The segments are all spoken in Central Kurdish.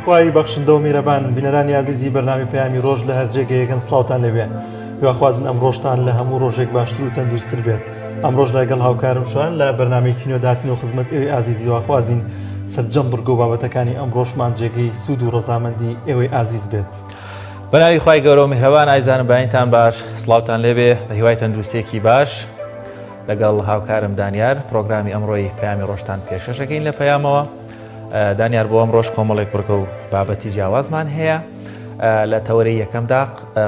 خوای بەخشندە و میرەبان بینەرانی ئازیزی بەرنامەی پەیامی ڕۆژ لە هەر جێگەیەکن سڵاوتان لێبێ هیواخوازن ئەم ڕۆژتان لە هەموو ڕۆژێک باشتر و تەندروستتر بێت ئەمڕۆش لەگەڵ هاوکارم شوان لە بەرنامەی کینۆ داتین و خزمەت ئێوەی ئازیز هیواخوازین سەرجەم بڕگە و بابەتەکانی ئەمڕۆشمان جێگەی سوود و ڕەزامەندی ئێوەی ئازیز بێت. بەناوی خوای گەورە و میهرەبان ئایزانم بەینتان باش سڵاوتان لێبێ بە هیوای تەندروستێکی باش لەگەڵ هاوکارم دانیار پرۆگرامی ئەمڕۆی پەیامی ڕۆژتان پێشکەشەکەین لە پەیامەوە دانیار بۆ ئەمڕۆش کۆمەڵێک بڕگە و بابەتی جیاوازمان هەیە لە تەوەرەی یەکەمدا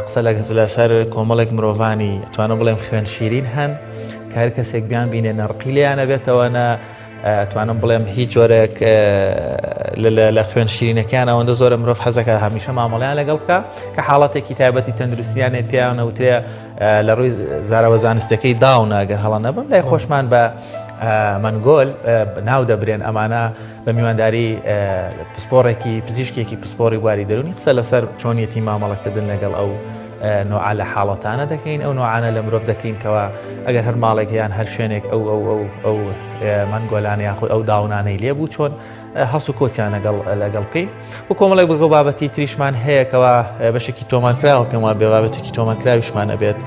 قسە لەسەر کۆمەڵێک مرۆڤانی توانم بڵێم خوێن شیرین هەن کە هەر کەسێک بیان بینێ نەڕقی لێیانە بێتەوە نە توانم بڵێم هیچ جۆرێک لە خوێن شیرینەکان ئەوەندە زۆرە مرۆڤ حەزەکە هەمیشە مامەڵیان لەگەڵ بکە کە حاڵەتێکی تایبەتی تەندروستیانێ پێیانە وترێ لە ڕووی زاراوە زانستەکەی داونە گەر هەڵە نەبم لای خۆشمان بە مەنگۆل ناو دەبرێن ئەمانە بە میوانداری پسپۆڕێکی پزیشکێکی پسپۆڕی بواری دەرونی قسە لەسەر چۆنیەتی مامەڵەکردن لەگەڵ ئەو نوعە لە حاڵەتانە دەکەین ئەو نوعانە لە مرۆڤ دەکەین کەوا ئەگەر هەر ماڵێک یان هەر شوێنێک ئەو ئەو ئەو ئەو مەنگۆلانە یاخود ئەو داونانەی لێبوو چۆن هەڵس و کۆتیان لەگەڵ لەگەڵ بکەین و کۆمەڵێک بگە بابەتی تریشمان هەیە کەوا بەشێکی تۆمارکراوە پێم وابێ بابەتێکی تۆمارکراویشمان ئەبێت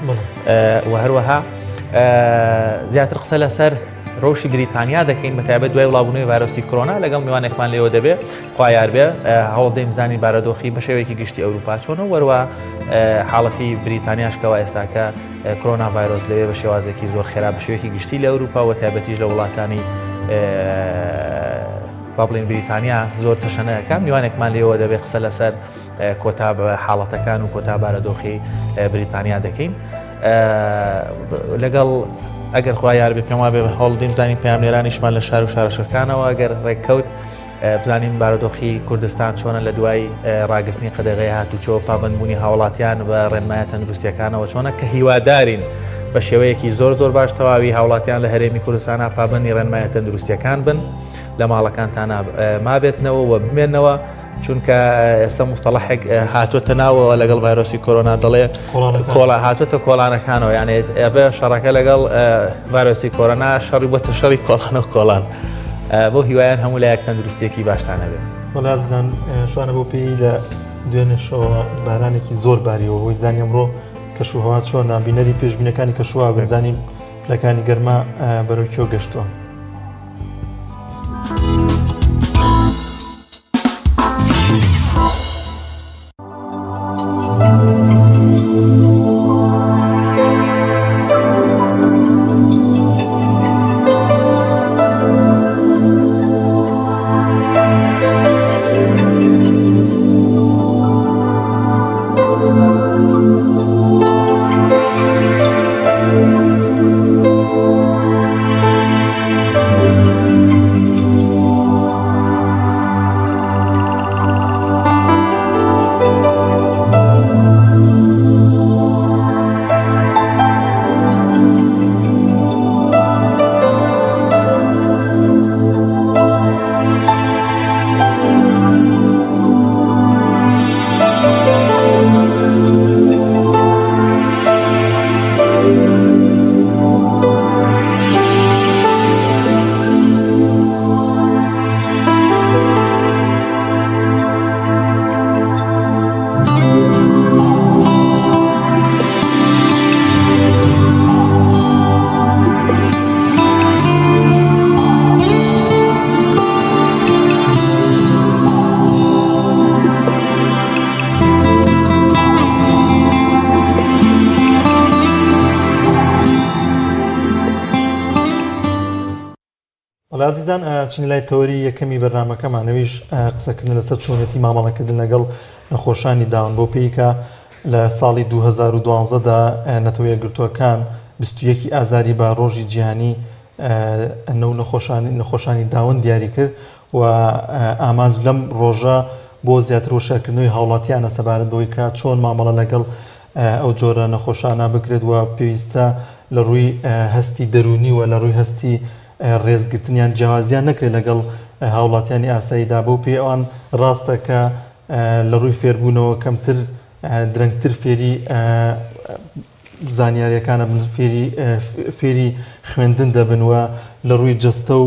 و هەروەها زیاتر قسە لەسەر ڕەوشی بریتانیا دەکەین بە تایبەت دوای بڵاوبوونەوەی ڤایرۆسی کۆرۆنا لەگەڵ میوانێکمان لێوە دەبێت خوایار بێ هەوڵدەین بزانین بارودۆخی بە شێوەیەکی گشتی ئەوروپا چۆنە وەروە حاڵەتی بریتانیاش کەوا ئێستاکە کۆرۆنا ڤایرۆس لەوێ بە شێوازێکی زۆر خێرا بە شێوەیەکی گشتی لە ئەوروپا و تایبەتیش لە وڵاتانی با بڵین بریتانیا زۆر تەشەنەکە میوانێکمان لێوە دەبێت قسە لەسەر کۆتا حاڵەتەکان و کۆتا بارەدۆخی بریتانیا دەکەین لەگەڵ ئەگەر خوا یار بێ پێم وابێ هەوڵدیم زانین پەیامنێرانیشمان لە شار و شارەشەکانەوە ئەگەر ڕێککەوت بزانین بارودۆخی کوردستان چۆنە لە دوای ڕاگرتنی قەدەغەی هاتوچۆ پابەندبوونی هاوڵاتیان بە ڕێنمایە تەندروستیەکانەوە چۆنە کە هیوادارین بە شێوەیەکی زۆر زۆر باش تەواوی هاوڵاتیان لە هەرێمی کوردستانە پابندی ڕێنمایە تەندروستیەکان بن لە ماڵەکانتانە مابێتنەوە و بمێنەوە چونکە ئێستا مستەڵحێک هاتووەتە ناوەوە لەگەڵ ڤایرۆسی کۆرۆنا دەڵێ کۆڵا هاتووەتە کۆڵانەکانەوە یانێ ئەبێ شەڕەکە لەگەڵ ڤایرۆسی کۆرۆنا شەڕی بۆتە شەڕی کۆڵان و کۆڵان بۆ هیوایان هەموو لایەک تەندروستێکی باشتان هەبێت. وەڵا ئازیزان شوانە بۆ پێی لە دوێنێشەوە بارانێکی زۆر باریەوە بۆی بزانین ئەمڕۆ کەشوهەوا چۆنە بینەری پێشبینەکانی کەشوهەوا بن بزانین پلەکانی گەرما بەرەو کوێ گەشتووە. وەڵا ئازیزان ئەچین لای تەوەری یەکەمی بەرنامەکەمان ئەویش قسەکردن لەسەر چۆنێتی مامەڵەکردن لەگەڵ نەخۆشانی داون بۆ پێیکە لە ساڵی 2012 دا نەتەوە یەکگرتووەکان 21 ئازاری بە ڕۆژی جیهانی نەو نەخۆشانی نەخۆشانی داون دیاری کرد و ئامانج لەم ڕۆژە بۆ زیاتر هۆشیارکردنەوەی هاوڵاتیانە سەبارەت بەوەی کە چۆن مامەڵە لەگەڵ ئەو جۆرە نەخۆشانە بکرێت و پێویستە لە ڕووی هەستی دەروونی و لە ڕووی هەستی ڕێزگرتنیان جیاوازیان نەکرێت لەگەڵ هاوڵاتیانی ئاساییدا بەو پێی ئەوان ڕاستە کە لە ڕووی فێربوونەوە کەمتر درەنگتر فێری زانیاریەکانە بن فێری فێری خوێندن دەبن و لە ڕووی جەستە و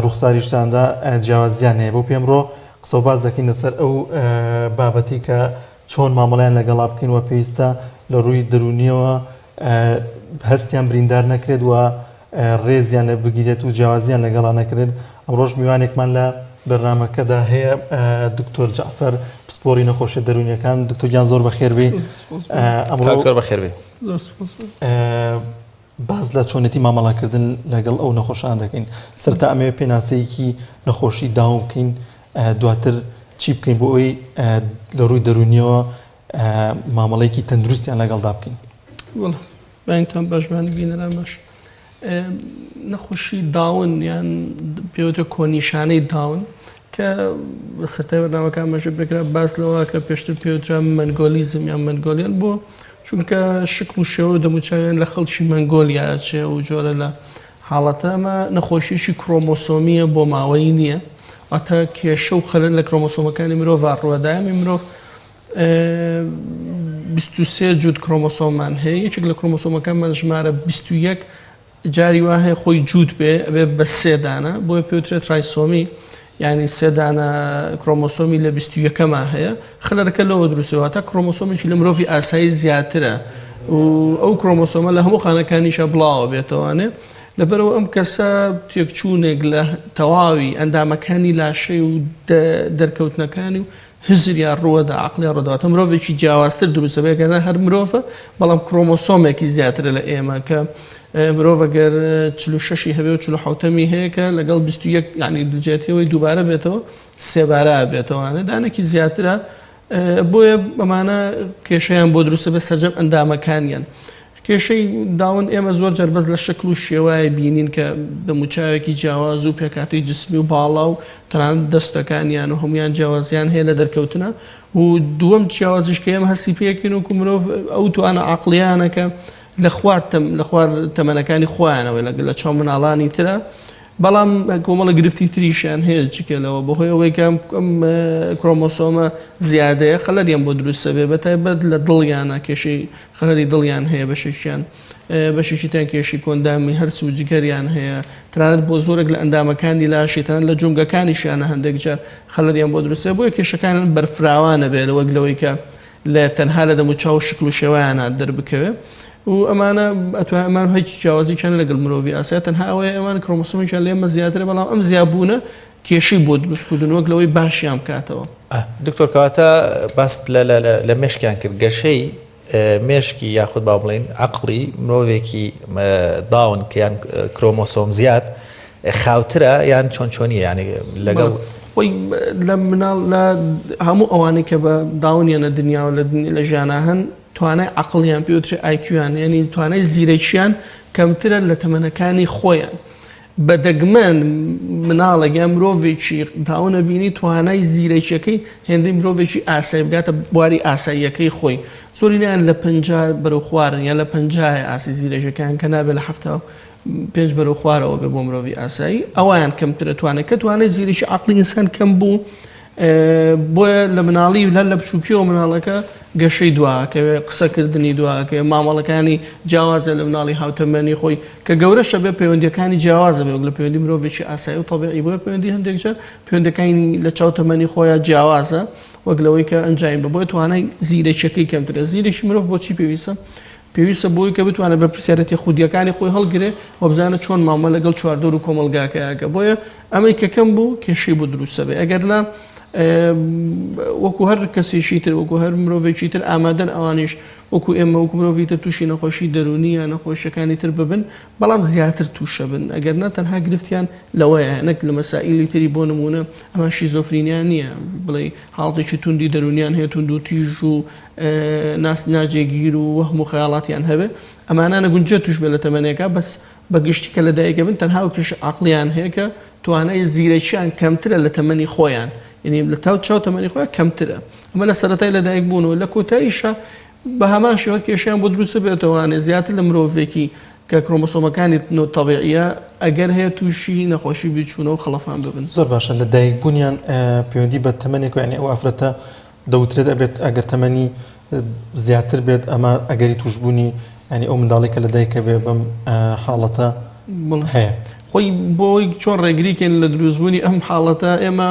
ڕوخساریشتاندا جیاوازیان هەیە بۆ پێمڕۆ. قسە و باس دەکەین لەسەر ئەو بابەتی کە چۆن مامەڵیان لەگەڵا بکەین و پێویستە لە ڕووی دەروونیەوە هەستیان بریندار نەکرێت و ڕێزیان لە بگیرێت و جیاوازیان لەگەڵا نەکرێت. ئەمڕۆش میوانێکمان لە بەرنامەکەدا هەیە دکتۆر جەعفەر پسپۆری نەخۆشیە دەروونیەکان. دکتۆر گیان زۆر بەخێربێی. ئەمڕۆ دکتۆر بەخێربێی. زۆر سوپاس. باس لە چۆنێتی مامەڵەکردن لەگەڵ ئەو نەخۆشان دەکەین. سەرەتا ئەمەوێت پێناسەیەکی نەخۆشی داون بکەین، دواتر چی بکەین بۆ ئەوەی لە ڕووی دەروونیەوە مامەڵەیەکی تەندروستیان لەگەڵدا بکەین. وەڵا بەینتان باش بەیانی بینەران باش. نەخۆشی داون یان پێوتە کۆنیشانەی داون کە سەرتای بەرنامەکە ئاماژە پێکرا باس لەوە کە پێشتر پێوترا مەنگۆلیزم یان مەنگۆلیان بۆ چونکە شکل و شێوە و دەموچاویان لە خەڵکی مەنگۆلیا چێ و جۆرە لە حاڵەتە ئەمە نەخۆشیی کرۆمۆسۆمیە بۆ ماوەی نییە واتە کێشە و خەلەل لە کرۆمۆسۆمەکانی مرۆڤ ڕووەدایمی مرۆڤ 23 جووت کرۆمۆسۆممان هەیە یەکێک لە کرۆمۆسۆمەکانمان ژمارە 21 جاری وا هەیە خۆی جووت بێ ئەبێ بە سێ دانە بۆیە پێوترێت trisomy یعنی سێ دانە کرۆمۆسۆمی لە 21ەکەما هەیە خەلەرەکە لەوە دروستێ واتە کرۆمۆسۆمێکی لە مرۆڤی ئاسایی زیاترە و ئەو کرۆمۆسۆمە لە هەموو خانەکانیشە بڵاوە بێتەوانێ لەبەرەوە ئەم کەسە تێکچوونێک لە تەواوی ئەندامەکانی لاشەی و دەرکەوتنەکانی و هزریان ڕووەدا، عەقڵیان ڕووەدا، واتە مرۆڤێکی جیاوازتر دروست دەبێت، گەر نا هەر مرۆڤە، بەڵام کرۆمۆسۆمێکی زیاترە لە ئێمە کە مرۆڤ گەر 46ی هەبێ و 47ەمی هەیە کە لەگەڵ 21 یعنی دجێتیەوەی دووبارە بێتەوە سێبارە بێتەوانە دانێکی زیاترە بۆیە ئەمانە کێشەیان بۆ دروستە بێ سەرجەم ئەندامەکانیان. کێشەی داون ئێمە زۆر جار بەس لە شکل و شێوایە بینین کە دەموچاوێکی جیاواز و پێکهاتەی جسمی و باڵا و تەنانەت دەستەکانیان و هەمویان جیاوازیان هەیە لە دەرکەوتنە و دووەم جیاوازیش کە ئێمە هەستی پێکەین وەکو مرۆڤ ئەو توانە عەقڵیانە کە لە خوار تەم لە خوار تەمەنەکانی خۆیانەوە لە لە چاو مناڵانی ترە بەڵام کۆمەڵە گرفتی تریشیان هەیە جگە لەوە بەهۆی ئەوەی کە ئەم کرۆمۆسۆمە زیادەیە خەلەریان بۆ دروستە بێ بەتایبەت لە دڵیانە کێشەی خەلەری دڵیان هەیە بەشێکیان بەشێکی تریان کێشەی کۆئەندامی هەرس و جگەریان هەیە تەنانەت بۆ زۆرێک لە ئەندامەکانی لاشی تەنانەت لە جومگەکانیشیانە هەندێک جار خەلەریان بۆ دروستە بۆیە کێشەکانیان بەرفراوانە بێ وەک لەوەی کە لە تەنها لە دەموچاو و شکل و شێوەیانە دەربکەوێ و ئەمانە ئەتوان ئەمان هیچ جیاوازیکیان لەگەڵ مرۆڤی ئاسیا تەنها ئەوەیە ئەمان کرۆمۆسۆمێکیان لە ئێمە زیاترە بەڵام ئەم زیابوونە کێشەی بۆ دروست کردوون وەک لەوەی باشیان بکاتەوە. دکتۆر کەواتە باست لە مێشکیان کرد گەشەی مێشکی یاخود با بڵێین عەقڵی مرۆڤێکی داون کە یان کرۆمۆسۆم زیاد خاوترە یان چۆن چۆنیە یانی لەگەڵ خۆی لە مناڵ لە هەموو ئەوانەی کە بە داونیانە دنیاوە لە ژیانا هەن توانای عەقڵیان پێوترێ IQ یان یعنی توانای زیرەکیان کەمترە لە تەمەنەکانی خۆیان بە دەگمەن مناڵێک یان مرۆڤێکی داون ئەبینی توانای زیرەکیەکەی هێندەی مرۆڤێکی ئاسایی بگاتە بواری ئاساییەکەی خۆی زۆرینەیان لە 50 بەرەو خوارن یان لە پەنجایە ئاستی زیرەکیەکان کە نابێت لە 75 بەرەو خوارەوە بێ بۆ مرۆڤی ئاسایی ئەویان کەمترە توانێت کە توانای زیرەکی عەقڵی ئینسان کەم بوو بۆیە لە مناڵی هەر لە بچووکیەوە مناڵەکە گەشەی دواکەوێ قسەکردنی دواکەوێ مامەڵەکانی جیاوازە لە مناڵی هاوتەمەنی خۆی کە گەورەشە بێ پەیوەندیەکانی جیاوازە بێ وەک لە پەیوەندی مرۆڤێکی ئاسایی و تەبیعی بۆیە پەیوەندی هەندێک جار پەیوەندەکانی لە چاو تەمەنی خۆیان جیاوازە وەک لەوەی کە ئەنجامی بە بۆیە توانای زیرەکیەکەی کەمترە زیرەکی مرۆڤ بۆچی پێویستە پێویستە بۆی کە بتوانێت بەرپرسیارێتی خودییەکانی خۆی هەڵگرێ و بزانێت چۆن مامە لەگەڵ چواردەور و کۆمەڵگاکەیاکە بۆیە ئەمەی کە کەم بوو کێشەی بۆ دروستە بێ ئەگەر نا وەکو هەر کەسێکی تر وەکو هەر مرۆڤێکی تر ئامادەن ئەوانیش وەکو ئێمە وەکو مرۆڤی تر تووشی نەخۆشی دەروونی یا نەخۆشیەکانی تر ببن بەڵام زیاتر تووشە بن ئەگەر نا تەنها گرفتیان لەوەیە نەک لە مەسائیلی تری بۆ نمونە ئەمان شیزۆفرینیا نییە بڵێ حاڵتێکی توندی دەروونیان هەیە توند و تیژ و ناس ناجێگیر و وەهم و خەیاڵاتیان هەبێ ئەمانە نەگونجێت توش بێ لە تەمەنێکا بەس بە گشتی کە لە دایکە بن تەنها و کێشە عەقڵیان هەیە کە توانای زیرەکیان کەمترە لە تەمەنی خۆیان یعنی لە تاو چاو تەمەنی خۆیان کەمترە ئەمە لە سەرەتای لە دایک بوون و لە کۆتاییشە بە هەمان شێوە کێشیان بۆ دروست بێتەوانێ زیاتر لە مرۆڤێکی کە کرۆمۆسۆمەکانی نۆ تەبیعیە ئەگەر هەیە تووشی نەخۆشی بیرچوونەوە و خەڵەفان ببن. زۆر باشە لە دایک بوونیان پەیوەندی بە تەمەنێک یعنی ئەو ئافرەتە دەوترێت ئەبێت ئەگەر تەمەنی زیاتر بێت ئەمە ئەگەری توشببوونی ینی ئەو منداڵی کە لە دایکە بێ بەم حاڵەتە هەیە. خۆی بۆی چۆن ڕێگریکەین لە دروستبوونی ئەم حاڵەتە ئێمە.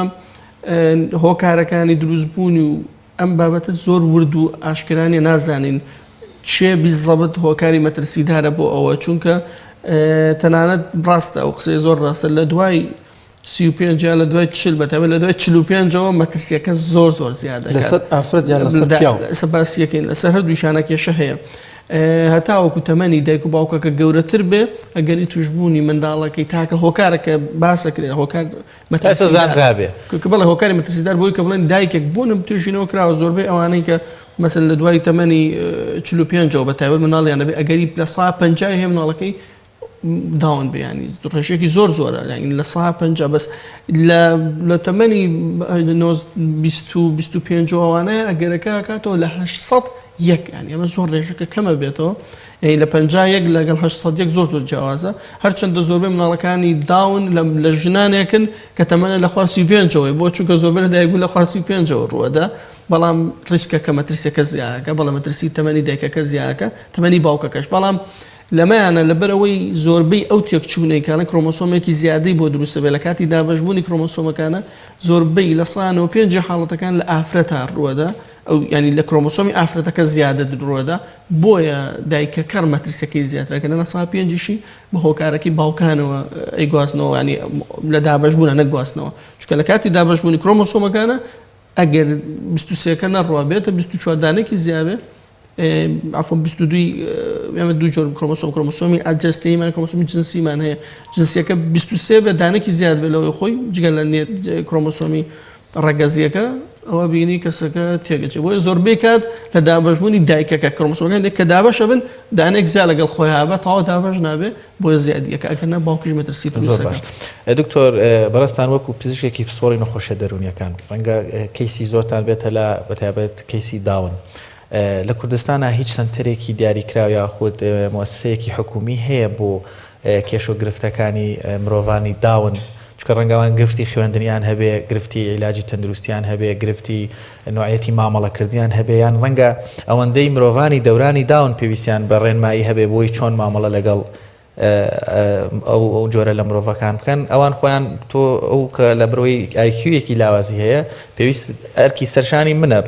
هۆکارەکانی دروستبوونی و ئەم بابەتە زۆر ورد و ئاشکرا نیە نازانین چێ بیزەبت هۆکاری مەترسیدارە بۆ ئەوە چونکە تەنانەت ڕاستە ئەو قسەی زۆر ڕاستە لە دوای 35 یا لە دوای 40 بەتابێت لە دوای 45ەوە مەترسیەکە زۆر زۆر زیادە لەسەر ئافرەت یان لەسەر پیاو لەسەر باسیەکەین لەسەر هەردووشانە کێشە هەیە هەتاوەکو تەمەنی دایک و باوکەکە گەورەتر بێ ئەگەری توشببوونی منداڵەکەی تاکە هۆکارەکە باسەکرێت هۆکار مەترسی زانرابێ کە بەڵێ هۆکاری مەترسیدار بۆی کە بڵێن دایکێک بۆ نم توێژینەوە کراوە زۆربەی ئەوانەی کە مەسەن لە دوای تەمەنی 45ەوە بە تایبەت مناڵیان دەبێت ئەگەری لە سا 50 هەیە مناڵەکەی داون بیانی ڕێژێکی زۆر زۆرە یعنی لە سا 50 بەس لە لە تەمەنی 25 ئەوانەیە ئەگەرەکە کاتەوە لە 800 یەک یعنی ئەمە زۆر ڕێژەکە کەمە بێتەوە یانی لە 51 لەگەڵ 801 زۆر زۆر جیاوازە هەرچەندە زۆربەی مناڵەکانی داون لە ژنانێکن کە تەمەنە لە خوار 35ەوەی بۆ چونکە زۆربەی لە دایکبوون لە خوار 35ەوە ڕووەدا بەڵام ڕیسکەکە مەترسیەکە زیاکە بەڵام مەترسی تەمەنی دایکەکە زیاکە تەمەنی باوکەکەش بەڵام لەمەیانە لەبەرئەوەی زۆربەی ئەو تێکچوونەی کە کرۆمۆسۆمێکی زیادەی بۆ دروستە بێت لە کاتی دابەشبوونی کرۆمۆسۆمەکانە زۆربەی لە 95 حاڵەتەکان لە ئافرەتە ڕووەدا ئەو یانی لە کرۆمۆسۆمی ئافرەتەکە زیادە ڕووەدا بۆیە دایکەکە مەترسیەکەی زیاترە کە لە سا پێنجیشی بە هۆکارەکەی باوکانەوە ئەیگوازنەوە ینی لە دابەشبوونە نەگواستنەوە چونکە لە کاتی دابەشبوونی کرۆمۆسۆمەکانە ئەگەر 23ەکە نەڕوا بێتە 24 دانێکی زیاێ عفوا 22 ئێمە دوو جۆر کرۆمۆسۆم کرۆمۆسۆمی ئەجەستەیمان کرۆمۆسۆمی جنسیمان هەیە جنسیەکە 23 بە دانێکی زیاد بێ لەوەی خۆی جگە لە کرۆمۆسۆمی ڕەگەزیەکە ئەوە بینی کەسەکە تێگەچێت بۆیە زۆربەی کات لە دابەشبوونی دایکەکە کرۆمۆسۆمەکان کە دابەشە بن دانێک زیا لەگەڵ خۆیان بە تەواو دابەش نابێ بۆیە زیادیەکە ئەگەر نا باوکیش مەترسی زۆر باش دکتۆر بەڕێزتان وەکو پزیشکێکی پسپۆڕی نەخۆشیە دەروونیەکان ڕەنگە کەیسی زۆرتان بێتە لا بەتایبەت کەیسی داون لە کوردستانا هیچ سەنتەرێکی دیاریکراو یاخود موسسەیەکی حکومی هەیە بۆ کێشە و گرفتەکانی مرۆڤانی داون چونکە ڕەنگە ئەوان گرفتی خوێندنیان هەبێ گرفتی عیلاجی تەندروستیان هەبێ گرفتی نوعیەتی مامەڵەکردنیان هەبێ یان ڕەنگە ئەوەندەی مرۆڤانی دەورانی داون پێویستیان بە ڕێنمایی هەبێ بۆی چۆن مامەڵە لەگەڵ ئەو ئەو جۆرە لە مرۆڤەکان بکەن ئەوان خۆیان تۆ ئەو کە لە برۆی ئایکیویەکی لاوازی هەیە پێویست ئەرکی سەرشانی منە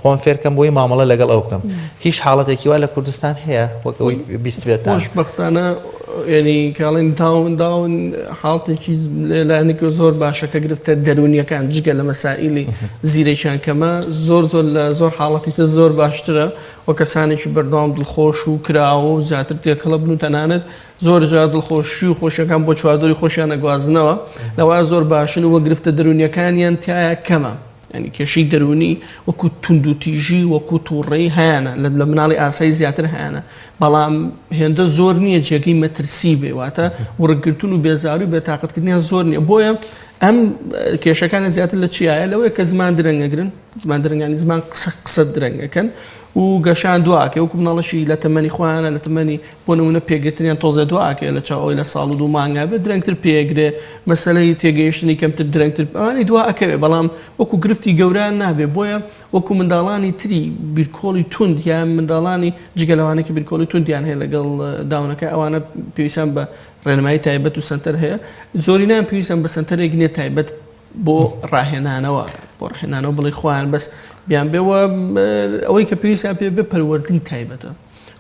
خۆم فێرکەم بۆی مامەڵە لەگەڵ ئەو بکەم هیچ حاڵەتێکی وا لە کوردستان هەیە وەک ئەوەی بیست بێت خۆشببختانە ینی کاڵین داون داون حاڵتێکی لایەنێکی زۆر باشە کە گرفتە دەرونیەکان جگە لە مەسائلی زیرەکیان کەمە زۆر زۆر لە زۆر حاڵەتی تر زۆر باشترە و کەسانێکی بەردەوام دڵخۆش و کراوە و زیاتر تێکەڵە بن و تەنانەت زۆر جار دڵخۆشی و خۆشیەکان بۆ چواردەوری خۆشیان ئەگوازنەوە لەوە زۆر باشن و گرفتە دەروونیەکانیان تایە کەمە ینی کێشەی دەروونی وەکو توندوتیژی وەکو تووڕەی هەیەە لە مناڵی ئاسایی زیاتر هەیەە بەڵام هێندە زۆر نییە جێگەی مەترسی بێ واتە وڕگرتن و بێزاری و بێتاقەتکردنیان زۆر نییە بۆیە ئەم کێشەکانە زیاتر لە چیایە لەوەیە کە زمان درەنگەگرن زمان درەنگانی زمان قسە قسە درەنگەکەن و گەشان دواکە وەکو مناڵەشی لە تەمەنی خۆیانە لە تەمەنی بۆ نمونە پێگرتنیان تۆزێ دواکەیە لە چاوەوەی لە ساڵ و دوو مانگا بێت درەنگتر پێگرێ مەسەلەی تێگەیشتنی کەمتر درەنگتر ئەوانەی دوا ئەکەوێ بەڵام وەکو گرفتی گەورەیان نابێ بۆیە وەکو منداڵانی تری بیرکۆڵی توند یان منداڵانی جگە لەوانەی کە بیرکۆڵی توندیان هەیە لەگەڵ داونەکە ئەوانە پێویستیان بە ڕێنمایی تایبەت و سەنتەر هەیە زۆرینەیان پێویستیان بە سەنتەرێک نییە تایبەت بۆ ڕاهێنانەوە بۆ ڕاهێنانەوە بڵێ خۆیان بەس بیان بێ و ئەوەی کە پێویستیان پێ بێ پەروەردەی تایبەتە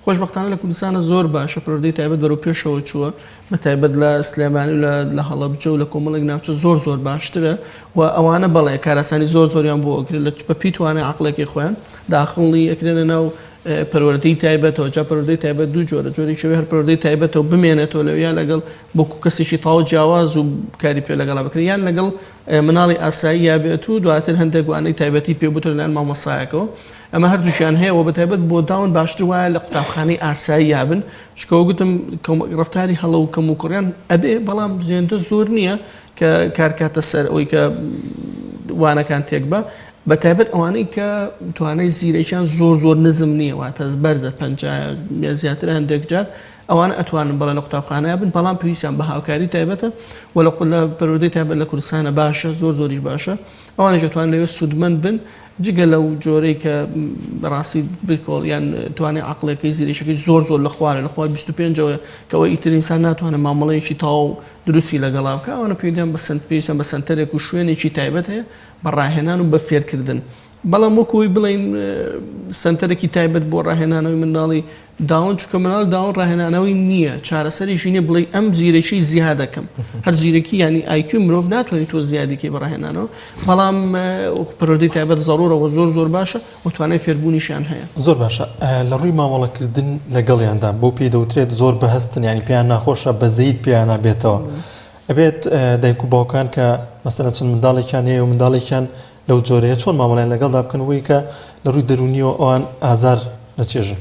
خۆشبەختانە لە کوردستانە زۆر باشە پەروەردەی تایبەت بەرەو پێشەوە چووە بە تایبەت لە سلێمانی و لە هەڵەبجە و لە کۆمەڵێک ناوچە زۆر زۆر باشترە و ئەوانە بەڵێ کاراسانی زۆر زۆریان بۆ ئەکرێت لە بە پێی توانای عەقڵێکی خۆیان داخڵی ئەکرێنە ناو پەروەردەی تایبەتەوە جا پەروەردەی تایبەت دوو جۆرە جۆرێکی هەر پەروەردەی تایبەتەوە بمێنێتەوە لەویا لەگەڵ بۆکو کەسێکی تەواو جیاواز و کاری پێ لەگەڵا بکرێت یان لەگەڵ مناڵی ئاسایی یا بێت و دواتر هەندێک وانەی تایبەتی پێ بوترێت لەلایەن مامۆستایەکەوە ئەمە هەردووکیان هەیە و بەتایبەت بۆ داون باشتر وایە لە قوتابخانەی ئاسایی یابن چونکە وەک گوتم ڕەفتاری هەڵە و کەموکوڕیان ئەبێ بەڵام زێندە زۆر نییە کە کارکاتە سەر ئەوەی کە وانەکان تێک بە بە تایبەت ئەوانەی کە توانای زیرەکیان زۆر زۆر نزم نییە واتە بەرزە پ زیاتر هەندێک جار ئەوانە ئەتوانن بەڵێ لە قوتابخانەیا بن بەڵام پێویستیان بە هاوکاری تایبەتە و لە لە پەروەردەی تایبەت لە کوردستانە باشە زۆر زۆریش باشە ئەوانیش ئەتوانن لەوێ سوودمەند بن. جگە لەو جۆرەی کە بەڕاستی بکۆڵ یان توانای عەقڵیەکەی زیرەکیەکەی زۆر زۆر لە خوارە لە خوار 25 ەوە کە ئەوە ئیتر ئینسان ناتوانێت مامەڵەیەکی تەواو دروستی لەگەڵا بکە ئەوانە پێویستیان بە سەنت پێویستیان بە سەنتەرێک و شوێنێکی تایبەت هەیە بە ڕاهێنان و بە فێرکردن بەڵام وەکو ئەوەی بڵێین سەنتەرێکی تایبەت بۆ ڕاهێنانەوەی منداڵی داون چونکە مناڵ داون ڕاهێنانەوەی نییە چارەسەریشی نییە بڵێ ئەم زیرەکی زیادەکەم هەر زیرەکی ینی IQ مرۆڤ ناتوانێت تۆ زیادیکەی بە ڕاهێنانەوە بەڵام پەروەردەی تایبەت زەرورەوە زۆر زۆر باشە و توانای فێربوونیشیان هەیە. زۆر باشە لە ڕووی مامەڵەکردن لەگەڵیاندا بۆ پێی دەوترێت زۆر بەهەستن ینی پێیان ناخۆشە بەزەیت پێیانە بێتەوە ئەبێت دایک و باوکان کە مەسەلەن چەند منداڵێکیان هەیە و منداڵێکیان لەو جۆرەیە چۆن مامەڵەیان لەگەڵدا بکەن بۆی کە لە ڕووی دەروونیەوە ئەوان ئازار نەچێژن؟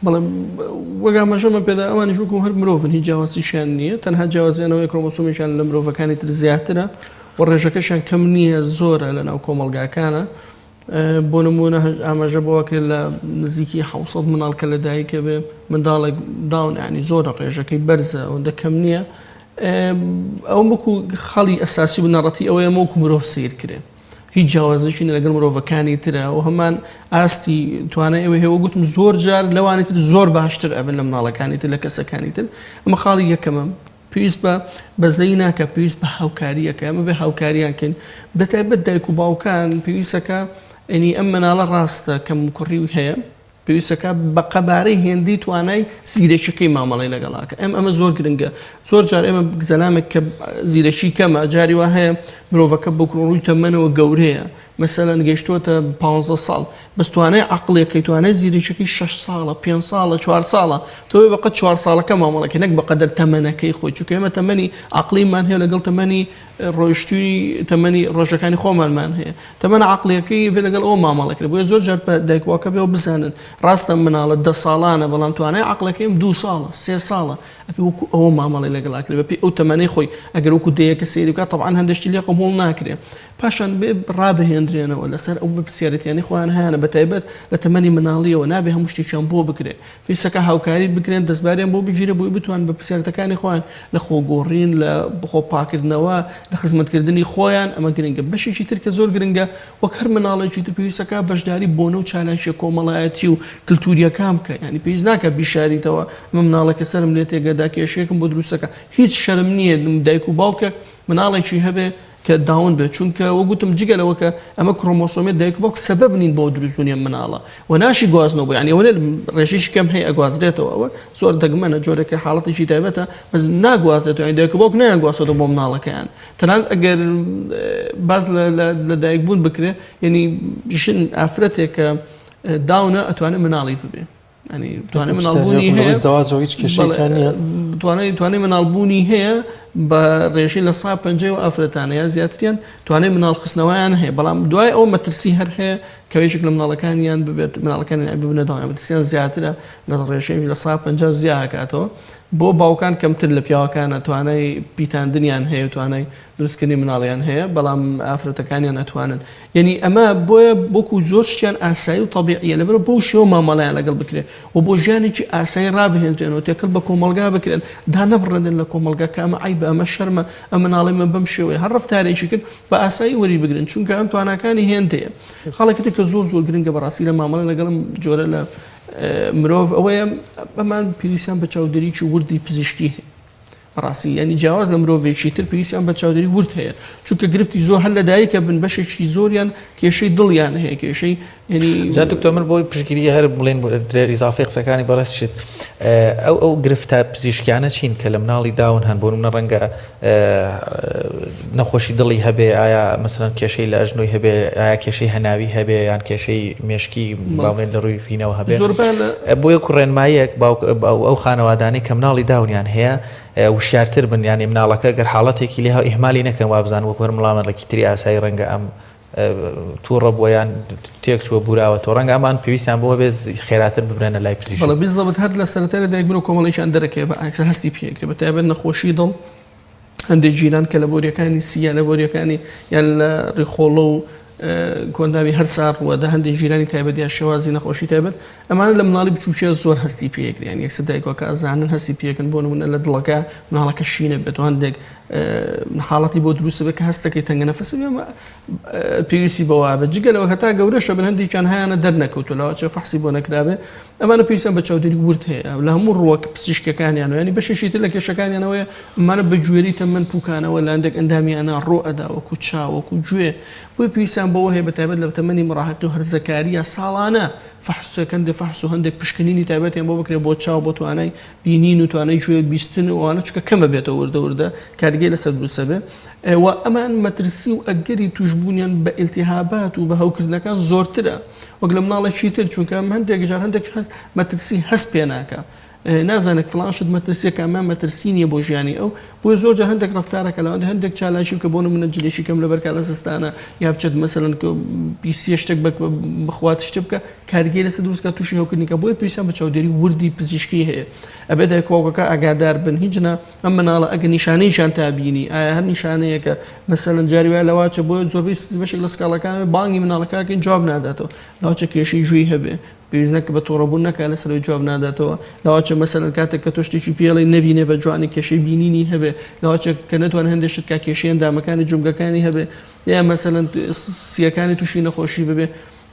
بەڵێ وەک ئاماژەمان پێدا ئەوانیش وەکو هەر مرۆڤن هیچ جیاوازیشیان نییە تەنها جیاوازیان ئەوەیە کرۆمۆسۆمێکیان لە مرۆڤەکانی تر زیاترە و ڕێژەکەشیان کەم نییە زۆرە لە ناو کۆمەڵگاکانە بۆ نمونە ئاماژە بۆ کرد لە نزیکی 600 مناڵ کە لە دایکە بێ منداڵێک داون ینی زۆرە ڕێژەکەی بەرزە ئەوەندە کەم نییە ئەوە وەکو خاڵی ئەساسی بنەڕەتی ئەوەیە وەکو مرۆڤ سیر کرێ هیچ جیاوازێکی لەگەڵ مرۆڤەکانی ترە و هەمان ئاستی توانای ئەوە هەیە گوتم زۆر جار لەوانی تر زۆر باشتر ئەبن لە مناڵەکانی تر لە کەسەکانی تر ئەمە خاڵی یەکەمە پێویست بە بەزەی ناکە پێویست بە هاوکاریەکە ئەمە بێ هاوکاریان کەین بەتایبەت دایک و باوکان پێویستەکە ئەنی ئەم مناڵە ڕاستە کەم کوڕی هەیە پێویستەکە بە قەبارەی هێندەی توانای زیرەکیەکەی مامەڵەی لەگەڵا کە ئەم ئەمە زۆر گرنگە زۆر جار ئێمە زەلامێک کە زیرەکی کەمە جاری وا هەیە مرۆڤەکە بۆ ڕووی تەمەنەوە گەورەیە مەسەلەن گەیشتووەتە 15 ساڵ بەس توانای عقلێکەی توانای زیرەکیەکەی 6 ساڵە 5 ساڵە 4 ساڵە تۆ بەقەد 4 ساڵەکە مامەڵەکە نەک بەقەدەر تەمەنەکەی خۆی چونکە ئێمە تەمەنی عقلیمان هەیە لەگەڵ تەمەنی ڕۆیشتووی تەمەنی ڕۆژەکانی خۆمانمان هەیە تەمەنە عەقڵیەکەی بێ لەگەڵ ئەوە مامەڵە کرد بۆیە زۆر جار دایک باوکە بێ بزانن ڕاستە مناڵە دە ساڵانە بەڵام توانای عەقڵەکەیم دوو ساڵە سێ ساڵە ئەبێ وەکو ئەوە مامەڵەی لەگەڵا کرد بەپێی ئەو تەمەنەی خۆی ئەگەر وەکو دەیەکە سەیری بکات تەبعەن هەندێک شتی لێ قبوڵ ناکرێ پاشان بێ ڕابهێنرێنەوە لەسەر ئەو بەرپرسیارێتیانەی خۆیان هەیانە بەتایبەت لە تەمەنی مناڵیەوە نابێ هەموو شتێکیان بۆ بکرێ پێویستەکە هاوکاری بکرێن، دەستباریان بۆ بگیرێت بۆی بتوانن بەرپرسیارێتەکانی خۆیان لە خۆگۆڕین، لە خۆپاکردنەوە، لە خزمەتکردنی خۆیان، ئەمە گرنگە. بەشێکی تر کە زۆر گرنگە، وەک هەر مناڵێکی تر پێویستەکە بەشداری بۆنە و چالاکییە کۆمەڵایەتی و کلتورییەکان بکە، یانی پێویست ناکات بیشاریتەوە ئەمە مناڵێکە سەرم لێ تێگەدا کێشەیەکم بۆ دروستەکە، هیچ شەرم نییە دایک و باوکێک مناڵێکی هەبێ کە داون بێت چونکە وەک وتم جگە لەوە کە ئەمە کرۆمۆسۆمیە دایک و باوک سەبەب نین بۆ دروستبوونی ئەم مناڵە و ناشی گوازنەوە بۆ یانی ئەوە نیە ڕێژەیەکی کەم هەیە ئەگوازرێتەوە ئەوە زۆر دەگمەنە جۆرێکە حاڵەتێکی تایبەتە بەس ناگوازێتەوە یانی دایک و باوک نایانگوازێتەوە بۆ مناڵەکەیان تەنانەت ئەگەر باس لە دایک بوون بکرێ یعنی ژن ئافرەتێک کە داونە ئەتوانێت مناڵی ببێ ینی توانای مناڵبوونی هەیە زەواجەوە هیچ کێشەیەکیان نییە توانای توانای مناڵبوونی هەیە بە ڕێژەی لە سا پەنجای و ئافرەتانە یا زیاتریان توانای مناڵ خستنەوەیان هەیە بەڵام دوای ئەو مەترسی هەر هەیە کە یەکێک لە مناڵەکانیان ببێت مناڵەکانیان ببنە داوە مەترسیان زیاترە لە ڕێژەی لە سا 50 زیاکاتەوە بۆ باوکان کەمتر لە پیاوەکانە توانای پیتاندنیان هەیە توانای دروستکردنی مناڵیان هەیە بەڵام ئافرەتەکانیان ئەتوانن یعنی ئەمە بۆیە وەکو زۆر شتیان ئاسایی و تەبیعیە لەبەر بەو شێوە مامەڵەیان لەگەڵ بکرێت و بۆ ژیانێکی ئاسایی ڕابهێنرێن و تێکەڵ بە کۆمەڵگا بکرێن دانەبڕێنن لە کۆمەڵگا کە ئەمە عەیبە ئەمە شەرمە ئەم مناڵی من بەم شێوەیە هەر ڕەفتارێکی کرد بە ئاسایی وەری بگرن چونکە ئەم تواناکانی هێندەیە خاڵێکی تر کە زۆر زۆر گرنگە بەڕاستی لە مامەڵە لەگەڵم جۆرە لە مرۆڤ ئەوەیە ئەمان پێویستیان بە چاودێریی وردی پزیشکی هەیە بەڕاستی یانی جیاواز لە مرۆڤێکی تر پێویستیان بە چاودێری ورد هەیە چونکە گرفتی زۆر هەر لە دایکە بن بەشێکی زۆریان کێشەی دڵیان هەیە کێشەی یعنی جا دکتۆر من بۆی پشتگیری هەر بڵێن ئیزافەی قسەکانی بەڕێز شت ئەو ئەو گرفتە پزیشکیانە چین کە لە مناڵی داون هەن بۆ نمونە ڕەنگە نەخۆشی دڵی هەبێ ئایا مەسەلەن کێشەی لە ئەژنۆی هەبێ ئایا کێشەی هەناوی هەبێ یان کێشەی مێشکی باڵێن لە ڕووی فینەوە هەبێ بۆیە کوڕێنمایەک باوک ئەو خانەوادانەی کە مناڵی داونیان هەیە وشیارتر بن یانی مناڵەکە گەر حاڵەتێکی لێ ئیهمالی نەکەن وابزان وەک هەر مڵامەڵێکی تری ئاسایی ڕەنگە ئەم تووڕە بووە یان تێک چووە بوراوە تۆ ڕەنگە ئەمان پێویستیان بۆ بێت خێراتر ببرێنە لای پزیشک. بەڵێ بالضبط هەر لە سەرەتای لەدایک بوون و کۆمەڵێکیان دەرەکەوێت بە ئاکسەر هەستی پێکرێت بە تایبەت نەخۆشی دڵ هەندێک گیران کە لە بۆریەکانی سیە لە بۆریەکانی یان لە ڕیخۆڵە و کۆندامی هەرسا ڕووەدا هەندێک گیرانی تایبەت یان شێوازی نەخۆشی تایبەت ئەمانە لە مناڵی بچووکیە زۆر هەستی پێکریان یەکسەر دایکەکە ئەزانن هەستی پێکن بۆ نمونە لە دڵەکە مناڵەکە شینە بێت و هەندێک حاڵەتی بۆ دروست بێت کە هەستەکەی تەنگە نەفەس بێ پێویستی بەوە بە جگە لەوە هەتا گەورەشە بن هەندێکیان هەیانە دەرنەکەوتو لەوە فەحسی بۆ نەکرابێ ئەمانە پێویستیان بە چاودێری ورد هەیە لە هەموو ڕووەک پزیشکەکانیان و ینی بەشێکی تر لە کێشەکانیانەوەیە ئەمانە بە گوێری تەمەن پوکانەوە لە هەندێک ئەندامیانە ڕۆ ئەدا وەکو چاو وەکو گوێ بۆیە پێویستیان بەوە هەیە بە تایبەت لە تەمەنی مراهقی و هەرزەکاریە ساڵانە فەحسێک هەندێک فەحس و هەندێک پشکنینی تایبەتیان بۆ بکرێت بۆ چاو بۆ توانای بینین و توانای گوێ بیستن و ئەوانە چونکە کەمە بێتەوە وردە وردە کاریگەری لەسەر دروستە بێ و ئەمان مەترسی و ئەگەری توشبوونیان بە ئیلتیهابات و بە هەوکردنەکان زۆرترە وەک لە مناڵێکی تر چونکە ئەم هەندێک جار هەندێک هەست مەترسی هەست پێ ناکا نازانێت فڵان شت مەترسیەکە ئەمە مەترسی نییە بۆ ژیانی ئەو بۆ زۆر جار هەندێک ڕفتارەکە لەوانەیە هەندێک چالاکی بکە بۆ نمونە جلێکی کەم لەبەرکا لە زستانە یا بچێت مەسەلەن پیسیە شتێک بخوات شتێ بکە کاریگەری لەسەر دروست کات تووشی هەوکردنی کە بۆیە پێویستیان بە چاودێری وردی پزیشکی هەیە ئەبێت دایک و باوکەکە ئاگادار بن هیچ نا ئەم مناڵە ئەگەر نیشانەیەکیان تا بینی ئایا هەر نیشانەیەکە مەسەلەن جاری وایە لەواچە بۆیە زۆربەی بەشێک لە سکاڵەکان بانگی مناڵەکەکەین جواب ناداتەوە لەواچە کێشەی گوێی هەبێ پێویست نەکە بە توڕەبوون نەکا لەسەرەوەی جواب ناداتەوە لەواچە مەسەلەن کاتێک کە تۆ شتێکی پێڵی نەبینێ بە جوانی کێشەی بینینی هەبێ لەواچە کە نەتوانێت هەندێک شت کا کێشەی ئەندامەکانی جومگەکانی هەبێ یا مەسەلەن سیەکانی تووشی نەخۆشی ببێ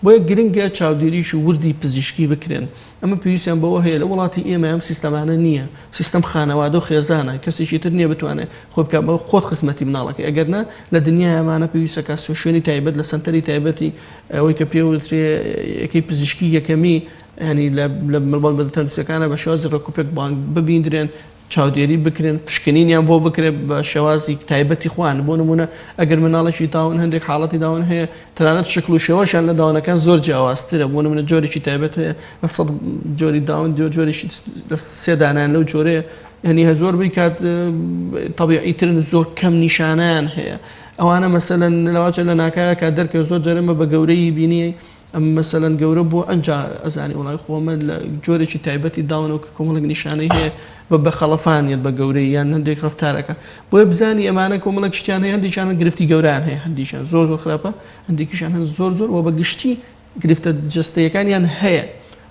بۆیە گرنگە چاودێریی وردی پزیشکی بکرێن. ئەمە پێویستیان بەوە هەیە لە وڵاتی ئێمە ئەم سیستەمانە نییە. سیستەم خانەوادە و خێزانە، کەسێکی تر نییە بتوانێت خۆی بکات بە خۆت خزمەتی مناڵەکەی. ئەگەر نا لە دنیای ئەمانە پێویستە کە شوێنی تایبەت لە سەنتەری تایبەتی ئەوەی کە پێ وترێ یەکەی پزیشکی یەکەمی یانی لە مەڵبەندە تەندروستییەکانە بە شێوازی ڕێکوپێک بانگ ببیندرێن چاودێری بکرێن، پشکنینیان بۆ بکرێت بە شێوازی تایبەتی خۆیان، بۆ نموونە ئەگەر منداڵێکی داون هەندێک حاڵەتی داون هەیە تەنانەت شکل و شێوەشیان لە داونەکان زۆر جیاوازترە، بۆ نموونە جۆرێکی تایبەت هەیە لە سەد جۆری داون جۆرێکی لە سێ دانیان لەو جۆرەیە یعنی هە زۆربەی کات تەبیعی ترن زۆر کەم نیشانیان هەیە ئەوانە مەسەلەن لەواچە لە ناکاوە کات دەرکەوت زۆر جارێمە بە گەورەی بینی ئەم مەسەلەن گەورە بووە ئەنجا ئەزانی وەڵای خۆ ئەمە لە جۆرێکی تایبەتی داونەوە کە کۆمەڵێک نیشانەی هەیە بە بە خەڵەفانیت بە گەورەی یان هەندێک ڕەفتارەکە بۆیە بزانی ئەمانە کۆمەڵێک شتیان هەیە هەندێکیان گرفتی گەورەیان هەیە هەندێکیان زۆر زۆر خراپە هەندێکیشان هەن زۆر زۆر وە بە گشتی گرفتە جەستەیەکانیان هەیە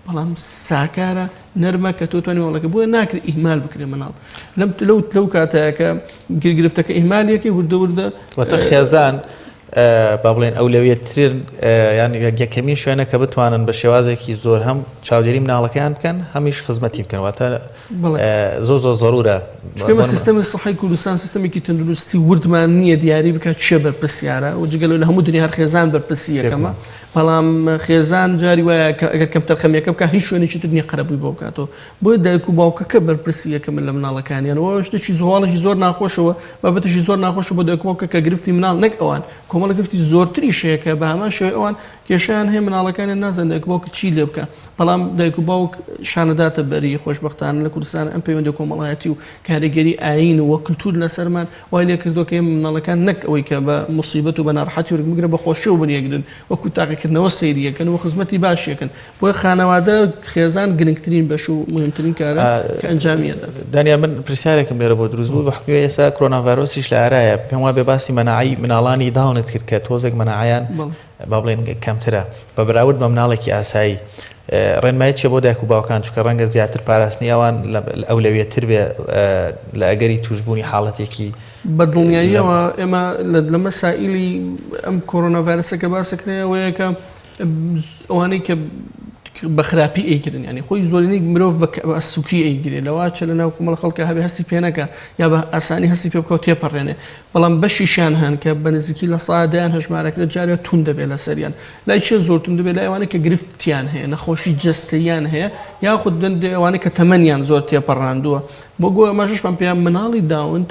بەڵام ساکارە نەرمە کە تۆ توانی ماڵەکە بۆیە ناکرێت ئیهمال بکرێ مناڵ لەم لەو لەو کاتەیە کە گرفتەکە ئیهمالیەکەی وردە وردە واتە خێزان با بڵێن ئەولەویەتترین یان یەکەمین شوێنە کە بتوانن بە شێوازێکی زۆر هەم چاودێری مناڵەکەیان بکەن هەمیش خزمەتی بکەن واتە زۆر زۆر زەرورە چونکە سیستەمی سەحی کوردستان سیستەمێکی تەندروستی وردمان نییە دیاری بکات چێ بەرپرسیارە و جگەلەوە لە هەموو دنیا هەر خێزان بەرپرسی یەکەمە بەڵام خێزان جاری وایە کە ئەگەر کەمتەرخەمیەکە بکات هیچ شوێنێکی تر نییە قەرەبووی بۆ بکاتەوە بۆیە دایک و باوکەکە بەرپرسی یەکەمن لە مناڵەکانیان و شتێکی زۆڵێکی زۆر ناخۆشەوە بابەتێکی زۆر ناخۆشە بۆ دایک و باوکە کە گرفتی مناڵ نەک ئەوان کۆمەڵە گرفتی زۆرتریش هەیە کە بە هەمان شێوەی ئەوان کێشیان هەیە مناڵەکانیان نازان دایک و باوک چی لێ بکە بەڵام دایک و باوک شانەداتە بەری خۆشبەختانە لە کوردستان ئەم پەیوەندی کۆمەڵایەتی و کاریگەری ئایین و کلتور لەسەرمان وای لێ کردووە کە ئێمە مناڵەکان نەک ئەوەی کە بە موسیبەت و بە ناڕەحەتی وەرگن بگرە بە خۆشیەوە بنیەگرن وەکو تاقیکردنەوە سەیری ئەکەن و خزمەتی باشی ئەکەن بۆیە خانەوادە خێزان گرنگترین بەش و مهمترین کارە کە ئەنجامی ئەدات. دانیال من پرسیارێکم لێرە بۆ دروست بوو بە حوکمی ئێستا کۆرۆنا ڤایرۆسیش لە ئارایە پێم وابێ باسی مەناعەی مناڵانی داونت کرد کە تۆزێک مەناعەیان با بڵێن کەمترە بە بەراورد بە مناڵێکی ئاسایی ڕێنمایی چیە بۆ دایک و باوکان چونکە ڕەنگە زیاتر پاراستنی ئەوان ئەولەویەتتر بێ لە ئەگەری تووشبوونی حاڵەتێکی بە دڵنیاییەوە ئێمە لە مەسائیلی ئەم کۆرۆنا ڤایرەسە کە باسەکرێ ئەوەیە کە ئەوانەی کە بە خراپی ئەیگرن ینی خۆی زۆرینەی مرۆڤ بە سوکی ئەیگرێ لەوە چە لە ناو کۆمەڵ خەڵکە هەبێ هەستی پێ نەکە یا بە ئاسانی هەستی پێ بکەوت تێپەڕێنێ بەڵام بەشیشیان هەن کە بە نزیکی لە سادەیان هەژمارەکرێت جارێ توند دەبێت لەسەریان لای چێ زۆر توند دەبێت لای ئەوانەی کە گرفتیان هەیە نەخۆشی جەستەییان هەیە یاخود ئەوانەی کە تەمەنیان زۆر تێپەڕاندووە بۆ گۆ ئەمەشمان پێیان مناڵی داون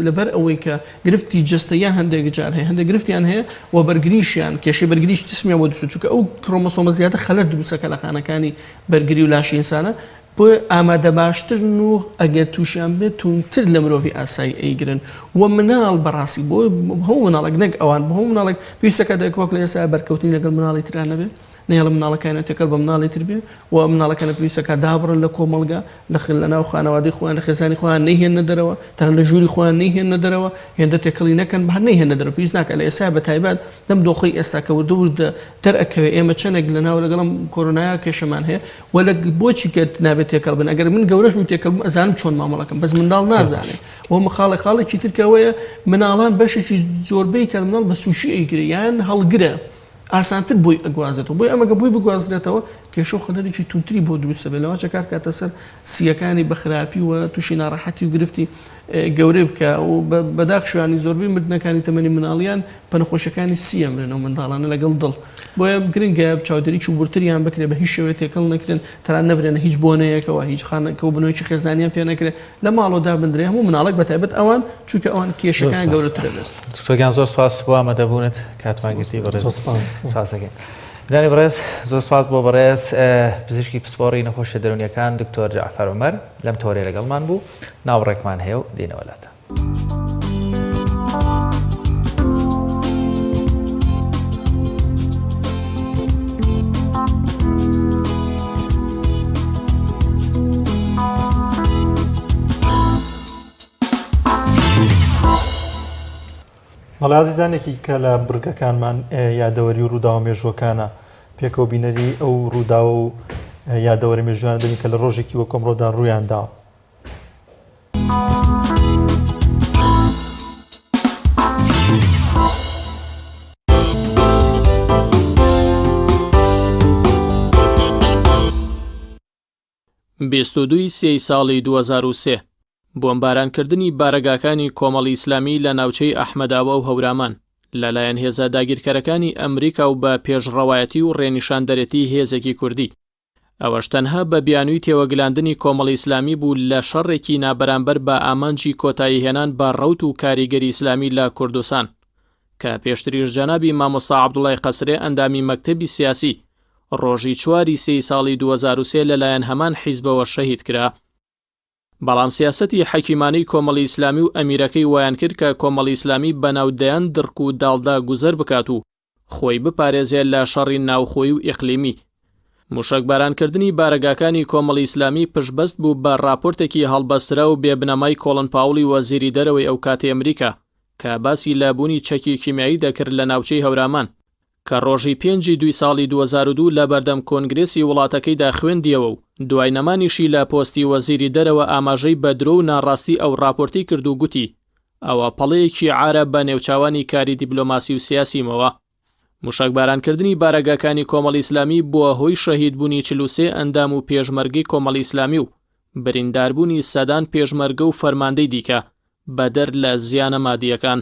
لەبەر ئەوەی کە گرفتی جەستەیان هەندێک جار هەیە هەندێک گرفتیان هەیە و بەرگریشیان کێشەی بەرگریش جسمیان بۆ دروست چونکە ئەو کرۆمۆسۆمە زیاتر خەلەر دروستەکە لە خانەکانی بەرگری و لاشی ئینسانە بۆیە ئامادەباشترن و ئەگەر تووشیان بێت توندتر لە مرۆڤی ئاسایی ئەیگرن و مناڵ بەڕاستی بۆ هەموو مناڵێک نەک ئەوان بۆ هەموو مناڵێک پێویستەکە دایک و باوک لە ئێستا بەرکەوتنی لەگەڵ مناڵی تران نەبێ. نەیەڵن مناڵەکانیان تێکەڵ بە مناڵی تر بێ و مناڵەکانیان پێویستە کە دابڕن لە کۆمەڵگا لە لە ناو خانەوادەی خۆیان لە خێزانی خۆیان نەیهێننە دەرەوە تەنانەت لە ژووری خۆیان نەیهێننە دەرەوە هێندە تێکەڵی نەکەن بە هەر نەیهێننە دەرەوە پێویست ناکات لە ئێستا بە تایبەت لەم دۆخەی ئێستا کە وردە وردە دەرئەکەوێ ئێمە چەندێک لە ناو لەگەڵ ئەم کۆرۆنایا کێشەمان هەیە و لە بۆچی کە نابێت تێکەڵ بن ئەگەر من گەورەش بم تێکەڵ بم ئەزانم چۆن مامەڵەکەم بەس منداڵ نازانێ و مخاڵێ خاڵێکی تر کە ئەوەیە مناڵان بەشێکی زۆربەی کات مناڵ بە سووکی ئەیگرێ یان هەڵگرە ئاسانتر بۆی ئەگوازێتەوە بۆی ئەمەگە بۆی بگوازرێتەوە کێشە و خەتەرێکی توندتری بۆ دروست دەبێت لەوانچە کار کاتە سەر سییەکانی بە خراپی و تووشی ناڕەحەتی و گرفتی گەورەی بکە و بەداخ شوانی زۆربەی مردنەکانی تەمەنی مناڵیان بە نەخۆشیەکانی سی ئەمرن ئەو منداڵانە لەگەڵ دڵ بۆیە گرنگە چاودێریی وردتریان بکرێت بە هیچ شێوەیە تێکەڵ نەکرێن تەنانەت نەبرێنە هیچ بۆنەیەکەوە هیچ خانە کۆبوونەوەیەکی خێزانیان پێ نەکرێت لە ماڵەوە دابندرێ هەموو مناڵێک بە تایبەت ئەوان چونکە ئەوان کێشەکان گەورەتر دەبێت. دکتۆر گیان زۆر سپاس بۆ ئامادەبوونت کاتمان گرتی بەڕێز سپاس دەکەین. برانی بەڕێز زۆر سپاس بۆ بەڕێز پزیشکی پسپۆڕی نەخۆشیە دەروونیەکان دکتۆر جەعفەر عومەر لەم تۆرەیە لەگەڵمان بوو ناوڕێکمان هەیە و دێنەوە لاتان. بەڵێ ئازیزان یەکێکە لە بڕگەکانمان یادەوەری و ڕووداوە مێژووەکانە پێکەوە بینەری ئەو ڕووداوە و یادەوەرە مێژوانە دەبین کە لە ڕۆژێکی وەک ئەمڕۆدا ڕوویان داوە. 22 ی سێی ساڵی 2003 بۆمبارانکردنی بارەگاکانی کۆمەڵی ئیسلامی لە ناوچەی ئەحمەداوا و هەورامان لەلایەن هێزە داگیرکەرەکانی ئەمریکا و بە پێشڕەوایەتی و ڕێنیشاندەرێتی هێزێکی کوردی ئەوەش تەنها بە بیانووی تێوەگلاندنی کۆمەڵی ئیسلامی بوو لە شەڕێکی نابەرامبەر بە ئامانجی کۆتاییهێنان بە ڕەوت و کاریگەری ئیسلامی لە کوردستان کە پێشتریش جەنابی مامۆستا عەبدوڵای قەسرێ ئەندامی مەکتەبی سیاسی ڕۆژی چوار ی سێی ساڵی 2003 لەلایەن هەمان حیزبەوە شەهید کرا. بەڵام سیاسەتی حەکیمانەی کۆمەڵی ئیسلامی و ئەمیرەکەی وایانکرد کە کۆمەڵی ئیسلامی بەناو دەیان دڕک و داڵدا گوزەر بکات و خۆی بپارێزێ لە شەڕی ناوخۆیی و ئیقلیمی. موشەکبارانکردنی بارەگاکانی کۆمەڵی ئیسلامی پشتبەست بوو بە ڕاپۆرتێکی هەڵبەستراو و بێ بنەمای کۆڵن پاوڵی وەزیری دەرەوەی ئەوکاتی ئەمریکا کە باسی لە بوونی چەکی کیمیایی دەکرد لە ناوچەی هەورامان کە ڕۆژی پێنج ی دووی ساڵی 2002 لە بەردەم کۆنگرێسی وڵاتەکەیدا خوێندیەوە و دوای نەمانیشی لە پۆستی وەزیری دەرەوە ئاماژەی بە درۆ و ناڕاستی ئەو ڕاپۆرتەی کرد و گوتی ئەوە پەڵەیەکی عارە بە نێوچاوانی کاری دیبلۆماسی و سیاسیمەوە. موشەکبارانکردنی بارەگاکانی کۆمەڵی ئیسلامی بووە هۆی شەهیدبوونی 43 ئەندام و پێشمەرگەی کۆمەڵی ئیسلامی و برینداربوونی سەدان پێشمەرگە و فەرماندەی دیکە، بەدەر لە زیانە مادییەکان.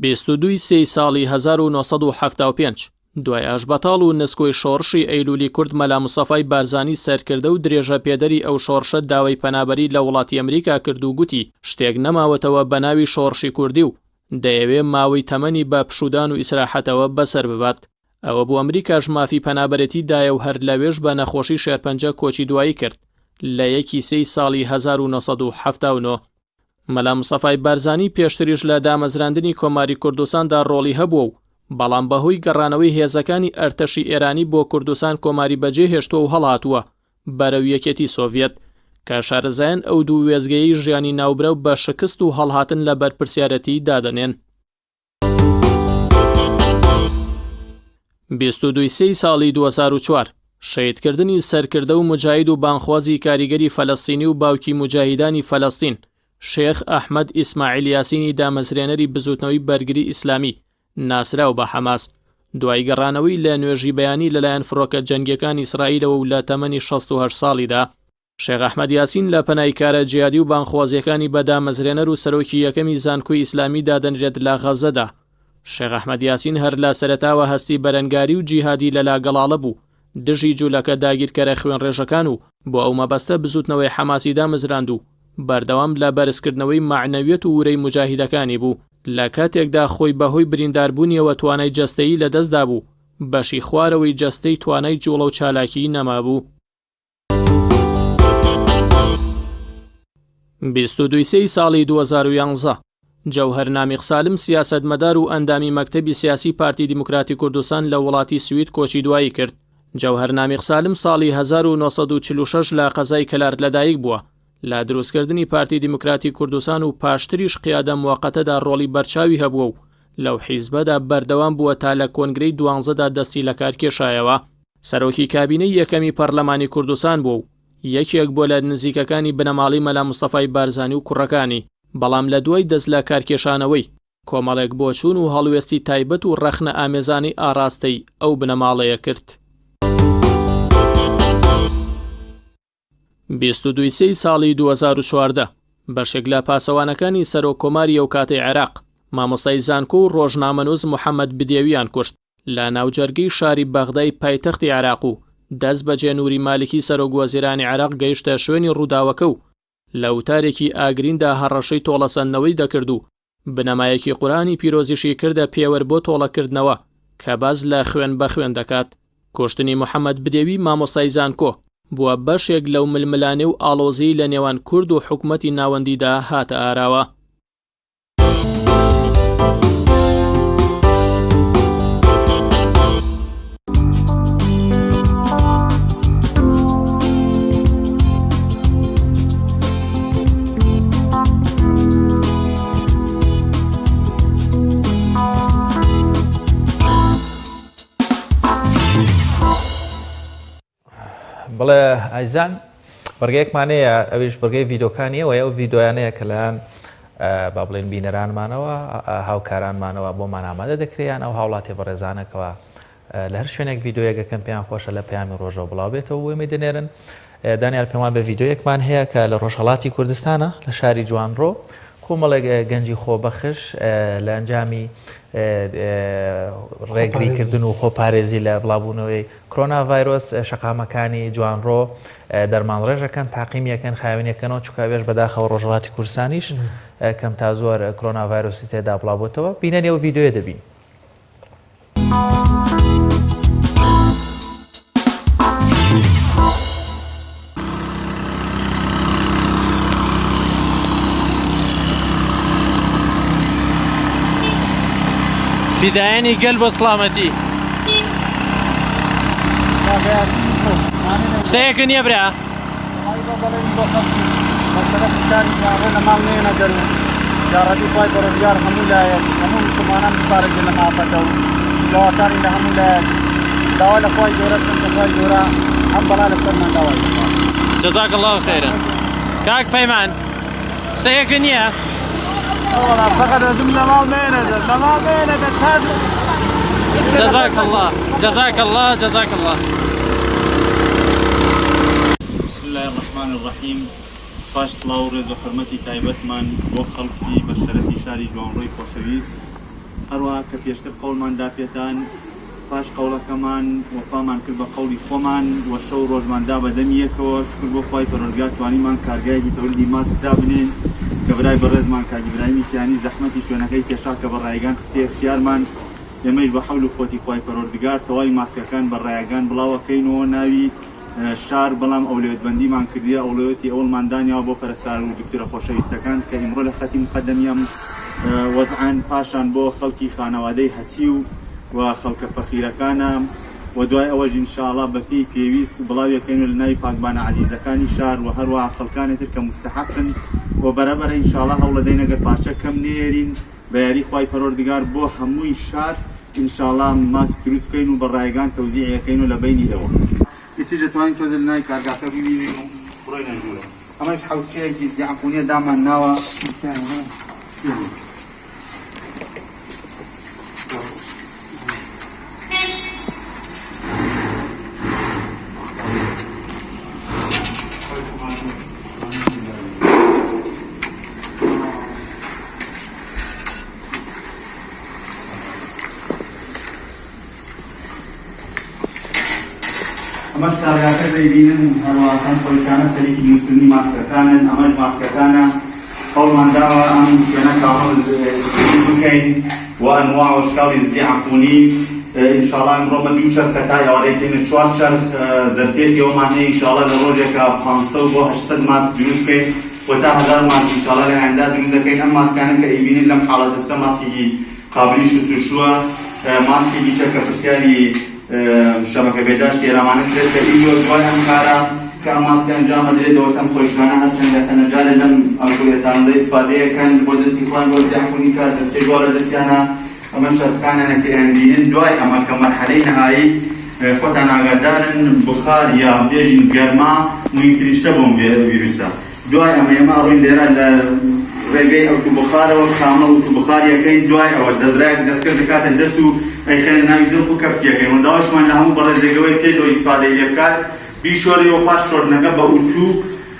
22 ی سێی ساڵی 1975 دوای ئاشبەتاڵ و نسکۆی شۆڕشی ئەیلولی کورد مەلا مستەفای بارزانی سەرکردە و درێژە پێدەری ئەو شۆڕشە داوای پەنابەری لە وڵاتی ئەمریکا کرد و گوتی شتێک نەماوەتەوە بە ناوی شۆڕشی کوردی و دەیەوێ ماوەی تەمەنی بە پشوودان و ئیسراحەتەوە بەسەر ببات. ئەوە بوو ئەمریکاش مافی پەنابەرێتی دایە و هەر لەوێش بە نەخۆشی شێرپەنجە کۆچی دوایی کرد لە یەکی سێی ساڵی 1979. مەلا مستەفای بارزانی پێشتریش لە دامەزراندنی کۆماری کوردستاندا ڕۆڵی هەبووە و بەڵام بەهۆی گەڕانەوەی هێزەکانی ئەرتەشی ئێرانی بۆ کوردستان کۆماری بەجێ هێشتووە و هەڵهاتووە بەرەو یەکێتی سۆڤیەت کە شارەزایان ئەو دوو وێستگەیەی ژیانی ناوبراو بە شکست و هەڵهاتن لە بەرپرسیارەتی دادەنێن. 22 سێی ساڵی 2004 شەهیدکردنی سەرکردە و موجاهید و بانگخوازی کاریگەری فەلەستینی و باوکی موجاهیدانی فەلەستین شێخ ئەحمەد ئیسماعیل یاسینی دامەزرێنەری بزوتنەوەی بەرگری ئیسلامی ناسراو بە حەماس دوای گەڕانەوەی لە نوێژی بەیانی لەلایەن فڕۆکە جەنگیەکانی ئیسرائیلەوە و لە تەمەنی 68 ساڵیدا شێخ ئەحمەد یاسین لە پەنای کارە جیهادی و بانگخوازییەکانی بە دامەزرێنەر و سەرۆکی یەکەمی زانکۆی ئیسلامی دادەنرێت لە غەززەدا. شێخ ئەحمەد یاسین هەر لە سەرەتاوە هەستی بەرەنگاری و جیهادی لەلا گەڵاڵە بوو دژی جولەکە داگیرکەرە خوێنڕێژەکان و بۆ ئەو مەبەستە بزوتنەوەی حەماسی دامەزراند و بەردەوام لە بەرزکردنەوەی مەعنەویەت و ورەی موجاهیدەکانی بوو لە کاتێکدا خۆی بەهۆی برینداربوونیەوە توانای جەستەیی لەدەستدابوو بەشی خوارەوەی جەستەی توانای جوڵە و چالاکیی نەمابوو. 22 سێی ساڵی 2011. جەوهەر نامیق سالم سیاسەتمەدار و ئەندامی مەکتەبی سیاسی پارتی دیموکراتی کوردستان لە وڵاتی سوید کۆچی دوایی کرد. جەوهەر نامیق سالم ساڵی 1946 لە قەزای کەلار لەدایک بووە. لە دروستکردنی پارتی دیموکراتی کوردستان و پاشتریش قیادە موەقەتەدا ڕۆڵی بەرچاوی هەبووە و لەو حیزبەدا بەردەوام بووە تا لە کۆنگرەی دوانزەدا دەستی لەکار کێشایەوە. سەرۆکی کابینەی یەکەمی پەرلەمانی کوردستان بووە و یەکێک بووە لە نزیکەکانی بنەماڵەی مەلا مستەفای بارزانی و کوڕەکانی، بەڵام لە دوای دەست لە کارکێشانەوەی، کۆمەڵێک بۆچوون و هەڵوێستی تایبەت و ڕەخنە ئامێزانەی ئاڕاستەی ئەو بنەماڵەیە کرد. 22 سێی ساڵی 2014 بەشێک لە پاسەوانەکانی سەرۆک کۆماری ئەوکاتەی عێراق، مامۆستای زانکۆ و ڕۆژنامەنووس محەمەد بدێویان کوشت. لە ناوجەرگەی شاری بەغدای پایتەختی عێراق و دەست بەجێ نوری مالکی سەرۆک وەزیرانی عێراق گەیشتە شوێنی ڕووداوەکە و لە وتارێکی ئاگریندا هەڕەشەی تۆڵەسەندنەوەی دەکرد و بنەمایەکی قورئانی پیرۆزیشی کردە پێوەر بۆ تۆڵەکردنەوە کە باس لە خوێن بە خوێن دەکات. کوشتنی محەمەد بدێوی مامۆستای زانکۆ بووە بەشێک لەو ململانێ و ئاڵۆزیی لە نێوان کورد و حکومەتی ناوەندیدا هاتە ئاراوە. بڵێ ئایزان بڕگەیەکمان هەیە ئەویش بڕگەی ڤیدۆکانیەوە ئەو ڤیدۆیانەیە کە لەلایەن با بڵێن بینەرانمانەوە هاوکارانمانەوە بۆمان ئامادە دەکرێن ئەو هاوڵاتی بەڕێزانەکەەوە لە هەر شوێنێک ڤیدۆیەکەکەم پێیان خۆشە لە پەیامی ڕۆژەوە بڵاو بێتەوە بۆ ئێمەی دەنێرن دانیال پێمان بە ڤیدۆیەکمان هەیە کە لە ڕۆژهەڵاتی کوردستانە لە شاری جوانڕۆ کۆمەڵێک گەنجی خۆبەخش لە ئەنجامی ڕێگریکردن و خۆپارێزی لە بڵاوبوونەوەی کرۆنا ڤایرۆس شەقامەکانی جوانڕۆ دەرمانڕێژەکەن تاقیمیەکەن خاوێنیەکەنەوە چونکە ئەوێش بەداخەوە ڕۆژهەڵاتی کوردستانیش کەم تا زۆر کرۆنا ڤایرۆسی تێدا بڵاوبووتەوە بینەری ئەو ڤیدیۆیە دەبین. فیدایانی گەل بۆ سڵامەتی. قسەیەکە نییە برا؟ جزاک اللە خیرا کاک پەیمان قسەیەکە نییە؟ جزاک اللە جزاک اللە جزاک اللە. بسم اللە الرحمن الرحیم پاش سڵاو و ڕێز و حورمەتی تایبەتمان بۆ خەڵکی بە شەرەفی شاری جوانڕۆی خۆشەویست هەروەها کە پێشتر قەوڵمان دا پێتان پاش قەوڵەکەمان وەفامان کرد بە قەوڵی خۆمان و شەو و ڕۆژمان دا بە دەمی یەکەوە، شوکر بۆ خوای پەروەردگار توانیمان کارگایەکی تەولیدی ماسک دابنێین کە برای بەڕێزمان کاک ئیبراهیمی کیانی زەحمەتی شوێنەکەی کێشا کە بە ڕایگان خستیە ئیختیارمان، ئێمەیش بە حەول و قوەتی خوای پەروەردگار تەواوی ماسکەکان بە ڕایگان بڵاو ئەکەینەوە ناوی شار، بەڵام ئەولەوێتبەندیمان کردیە ئەوڵەوێتی ئەوڵمان دانیاوە بۆ پەرستار و دکتۆرە خۆشەویستەکان کە ئیمڕۆ لە خەتی موقەدەمی ئەم وەزعەن، پاشان بۆ خەڵکی خانەوادەی هەتیو و خەڵکە فەقیرەکانە و دوای ئەوەش ان شاء اللە بە پێی پێویست بڵاویەکەینەوە لە ناوی پاکبانە عەزیزەکانی شار و هەروەها خەڵکانێ تر کە موستەحەقن و بەرەبەرە ان شاء اللە هەوڵەدەین ئەگەر پارچە کەم نەیەرین بە یاری خوای پەروەردگار بۆ هەمووی شار ان شاء اللە ماسک دروست بکەین و بە ڕایگان تەوزیعی ئەکەین و لە بەینی ئێوە ئیستیش دەتوانین تۆزێ لە ناوی کارگاکە ببینین و بڕۆینە ژوورەوە. ئەمەش حەوشەیەکی زیعفونیە دامان ناوە. ئەمەش کارگاکە دەیبینن هەروەها ئەم پۆلیسانە خەریکی دروستکردنی ماسکەکانن ئەمەش ماسکەکانە هەوڵمان داوە ئەم شوێنە کامڵ سپی بکەین و ئەنواع و شکاڵی زیعفونی ئینشاڵا ئەمڕۆ مە دوو چەرخە تا ئێوارەی کەینە چوار چەرخ زەرفیەتی ئەومان هەیە ئینشاڵا لە ڕۆژێکا 500 بۆ 800 ماسک دروست بکەین. و تا 1000 ماسک ئینشاڵا لە ئایندە دروست دەکەین ئەم ماسکانە کە ئەیبینن لەم حاڵەتە سە ماسکێکی قابلی شوستوشووە ماسکێکیشە کە پرسیاری شەبەکە بێداشتی ئێرامانە کرێت کە ئیجۆ دوای ئەم کارە کە ئەم ماسکە ئەنجام ئەدرێتەوە ئەم خۆشمانە هەرچەندە کەنەجارێ لەم ئەلکۆلێتانەدا ئیسفادەیەکەن بۆ دەستی خۆیان بۆ زیعفونی کار دەستکێش وا لە دەستیانە ئەمە شەرتەکانیانە کە ئەیانبینن دوای ئەمە کە مەرحەلەی نەهایی خۆتان ئاگادارن بخار یا بێژین گەرما موهیمترین شتە بۆم ڤیروسە دوای ئەمە ئێمە ئەڕۆین لێرە لە ڕێگەی ئەوتو بخارەوە کامڵ ئوتو بخاریەکەین دوای ئەوە دەزرایەک دەستکرد دەکاتە دەس و ئەیخەنە ناوی زەرف و کەپسیەکەین و داواشمان لە هەموو بەڕێزێکەوەی پێش ئەوەی ئیسفادەی لێ بکات بیشۆرێ و پاش شۆردنەکە بە ئوتو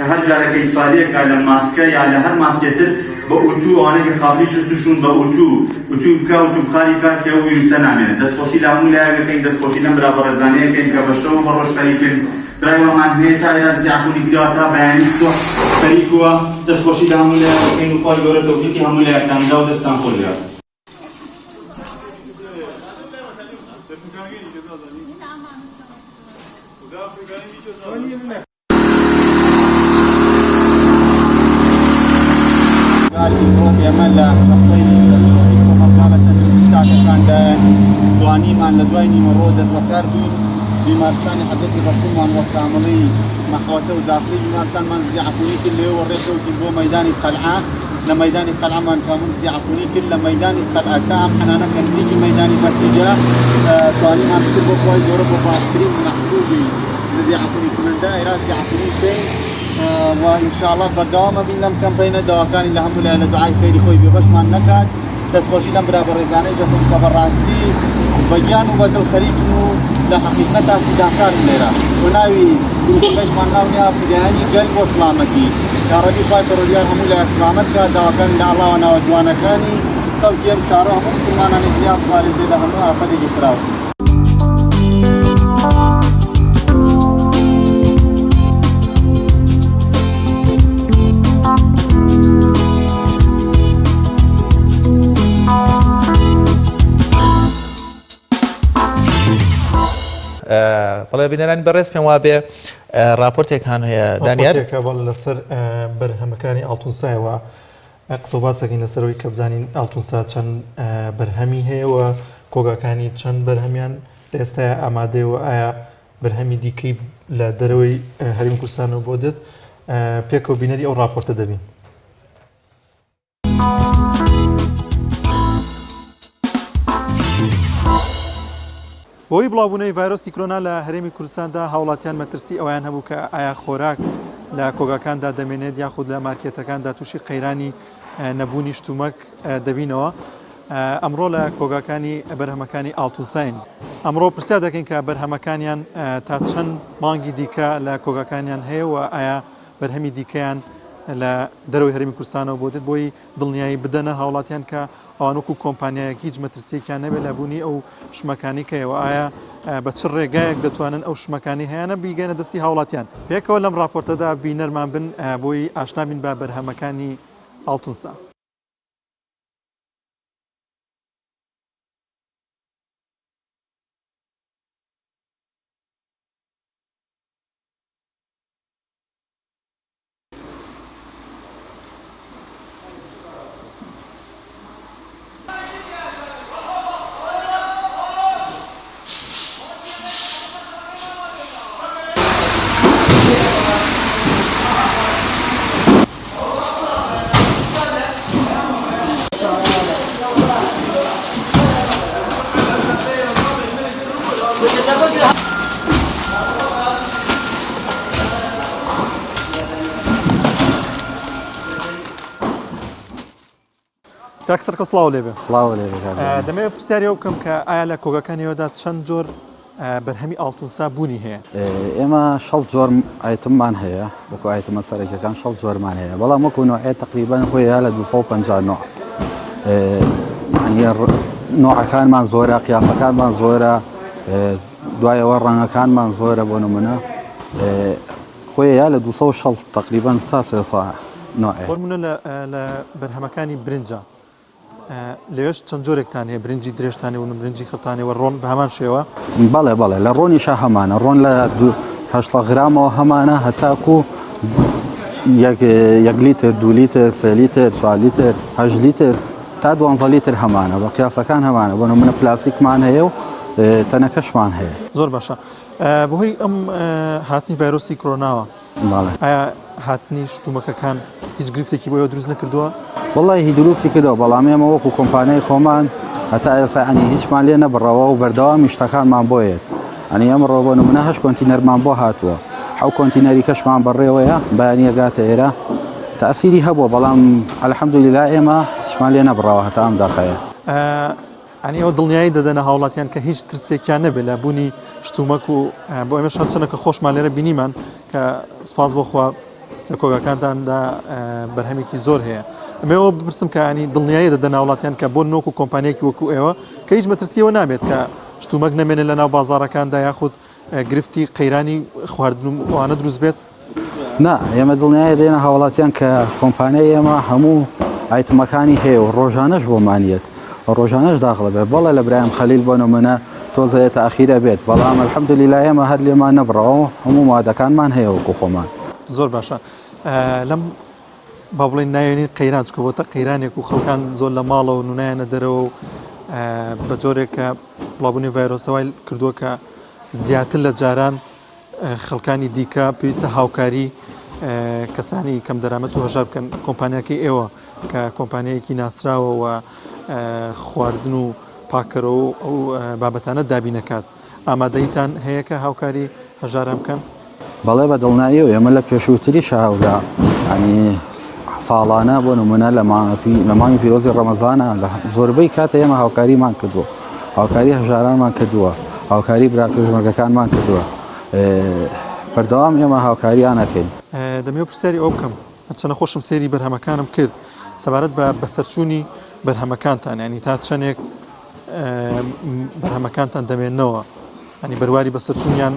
هەر جارێک کە ئیسفادەیەک کا لە ماسکە یا لە هەر ماسکێ تر بە ئوتو ئەوانەی کە قابلی شست و شوون بە ئوتو ئوتوی بکا ئوتو بخاری بکات کە ئەو ویروسە نامێنێت دەستخۆشی لە هەموو لایەک ئەکەین دەستخۆشی لەم برا بەڕێزانەی ئەکەین کە بە شەو و بە ڕۆژ خەریکن برای وامان هەیە تا ئێرە زیعفونی کراوە تا بەیانی سوح خەریک بووە دەستخۆشی لە هەموو لایەک ئەکەین و خوای گەورە تەوفیقی هەموو لایەکتان بدا و دەستتان خۆش بێت. ئیمڕۆ ئێمە لە هەفتەی تەندروستی کۆمەڵگا لە تەندروستی تاکەکاندایە توانیمان لە دوای نیمەڕۆ دەستبەکار بووین بیمارستانی حەزرەتی ڕەسوڵمان وە کامڵی مەحوەتە و داخلی بیمارستانمان زدی عفونی کرد لێوە ڕێکەوتین بۆ مەیدانی قەلعە لە مەیدانی قەلعەمان کامل زدی عفونی کرد لە مەیدانی قەلعە تا ئەم حەنانە کە نزیکی مەیدانی بەسیجە توانیمان شکر بۆ خوای گەورە بۆ باشترین مەحلولی زدی عفونی کننده ئێرا زدی عفونی بکەین و ئینشاءاللە بەردەوام ئەبین لەم کەمپەینە داواکانی لە هەموو لایە لە دوعای خێری خۆی بێبەشمان نەکات دەستخۆشی لەم برا بەڕێزانەی دەکەم کە بەڕاستی بە گیان و بە دڵ خەریکن و لە حەقیقەتا فیداکارن لێرە و ناوی گروپەکەشمان ناو نیا فیدایانی گەل بۆ سڵامەتی یاڕەبی خوای پەروەردگار هەموو لایە سڵامەت کات داواکانی لە ئەڵڵاوە ناوە جوانەکانی خەڵکی ئەم شارە و هەموو موسڵمانانی دنیا بپارێزێ لە هەموو ئافەتێکی خراپ. بەڵێ بینەرانی بەڕێز پێم وابێ راپۆرتێک هەان هەیە دانیار لەسەر بەرهەمەکانی ئاڵتونسایەوە قسە و باس دەکەین لەسەر ئەوەی کە بزانین ئاڵتونسا چەند بەرهەمی هەیە و کۆگاکانی چەند بەرهەمیان لە ئێستایا ئامادەیە و ئایا بەرهەمی دیکەی لە دەرەوەی هەرێمی کوردستانەوە بۆ دێت پێکەوە بینەری ئەو راپۆرتە دەبین. بەهۆی بڵاوبوونەوەی ڤایرۆسی کرۆنا لە هەرێمی کوردستاندا هاوڵاتیان مەترسی ئەوەیان هەبوو کە ئایا خۆراک لە کۆگاکاندا دەمێنێت یاخود لە مارکێتەکاندا تووشی قەیرانی نەبوونی شتومەک دەبینەوە ئەمڕۆ لە کۆگاکانی بەرهەمەکانی ئاڵتونساین ئەمڕۆ پرسیار دەکەین کە بەرهەمەکانیان تا چەند مانگی دیکە لە کۆگاکانیان هەیە و ئایا بەرهەمی دیکەیان لە دەرەوەی هەرێمی کوردستانەوە بۆ دێت بۆی دڵنیایی بدەنە هاوڵاتیان کە ئەوان وەکو کۆمپانیایەک هیچ مەترسیەکیان نەبێت لە بوونی ئەو شمەکانی کەیەوە ئایا بە چ ڕێگایەک دەتوانن ئەو شمەکانی هەیانە بیگەنە دەستی هاوڵاتیان؟ پێکەوە لەم ڕاپۆرتەدا بینەرمان بن بۆی ئاشنا بین بە بەرهەمەکانی ئاڵتونسا. کاک سەرکەوت سڵاو لێ بێ. سڵاو لێ بێ کاک گیان. دەمەوێت پرسیاری ئەوە بکەم کە ئایا لە کۆگاکانی ئێوەدا چەند جۆر بەرهەمی ئاڵتونسا بوونی هەیە؟ ئێمە شەست جۆر item مان هەیە وەکو item ە سەرەکیەکان شەست جۆرمان هەیە بەڵام وەکو نوعێ تقریبا خۆیە لە 250 نوع نوعەکانمان زۆرە قیاسەکانمان زۆرە دوایەوە ڕەنگەکانمان زۆرە بۆ نمونە خۆی یا لە 260 تقریبا تا 300 نوعێ. بۆ نمونە لە بەرهەمەکانی برنجە لەوێش چەند جۆرێکتان هەیە برنجی درێژتان هەیە و برنجی خڕتان هەیە و ڕۆن بە هەمان شێوە؟ بەڵێ بەڵێ لە ڕۆنیشا هەمانە ڕۆن لە 800 غرامەوە هەمانە هەتاکو یەک یەک لیتر دوو لیتر سێ لیتر چوار لیتر هەشت لیتر تا دوانزە لیتر هەمانە بە قیاسەکان هەمانە بۆ نمونە پلاستیکمان هەیە و تەنەکەشمان هەیە. زۆر باشە بەهۆی ئەم هاتنی ڤایرۆسی کرۆناوە ئایا هاتنی شتومەکەکان هیچ گرفتێکی بۆ ئێوە دروست نەکردووە؟ وەڵی هی دروستی کردەوە بەڵام ئێمە وەکو کۆمپانیای خۆمان هەتا ئێستا ئەنی هیچمان لێ نەبڕەوە و بەردەوامی شتەکانمان بۆ یەت ئەنی ئەمڕۆ بۆ نمونە هەش کۆنتینەرمان بۆ هاتووە حەو کۆنتینەری کەشمان بەڕێوەیە بەیانیە گاتە ئێرە تاسیری هەبووە بەڵام الحمدلله ئێمە هیچمان لێ نەبڕەوە هەتا ئەم دەقەیە. یانی ئێوە دڵنیایی دەدەنە هاوڵاتیان کە هیچ ترسێکیان نەبێت لە بوونی شتومەک و بۆ ئێمەش هەرچەنە کە خۆشمان لێرە بینیمان کە سپاس بۆ خوا لە کۆگاکانتاندا بەرهەمێکی زۆر هەیە ئەمەوە بپرسم کە ینی دڵنیایی دەدەن هاوڵاتیان کە بۆ نۆک و کۆمپانیەکی وەکو ئێوە کە هیچ مەترسیەوە نابێت کە شتومەک نەمێنێت لە ناو بازاڕەکاندا یاخود گرفتی قەیرانی خواردن و ئەوانە دروست بێت؟ نا، ئێمە دڵنیایی دەینە هاوڵاتیان کە کۆمپانیای ئێمە هەموو ئایتمەکانی هەیە و ڕۆژانەش بۆمان یەت و ڕۆژانەش داخڵە بێت بەڵێ لە برایم خەلیل بۆ نمونە تۆزە تاخیرە بێت بەڵام الحمدللە ئێمە هەر لێمان نەبڕەوە هەموو مادەکانمان هەیە وەکو خۆمان. زۆر باشە لەم با بڵێین ناوێنین قەیران چونکە بۆتە قەیرانێک و خەڵکان زۆر لە ماڵەوە و نایەنە دەرەوە و بە جۆرێک کە بڵاوبوونی ڤایرۆسە وای کردووە کە زیاتر لە جاران خەڵکانی دیکە پێویستە هاوکاری کەسانی کەم دەرامەت و هەژار بکەن کۆمپانیاکەی ئێوە کە کۆمپانیایەکی ناسراوە و خواردن و پاکەرەوە و ئەو بابەتانە دابینەکات ئامادەیتان هەیە کە هاوکاری هەژاران بکەن؟ بەڵێ بە دڵنیاییەوە ئێمە لە پێشووتریشا و لە ینی ساڵانە بۆ نمونە لە مانگی پیرۆزی ڕەمەزانە لە زۆربەی کاتە ئێمە هاوکاریمان کردووە هاوکاری هەژارانمان کردووە هاوکاری برا پێشمەرگەکانمان کردووە بەردەوام ئێمە هاوکاریان ئەکەین. دەمەوێت پرسیاری ئەوە بکەم هەرچەندە خۆشم سەیری بەرهەمەکانم کرد سەبارەت بە بەسەرچوونی بەرهەمەکانتان ینی تا چەندێک بەرهەمەکانتان دەمێنەوە ینی بەرواری بەسەرچوونیان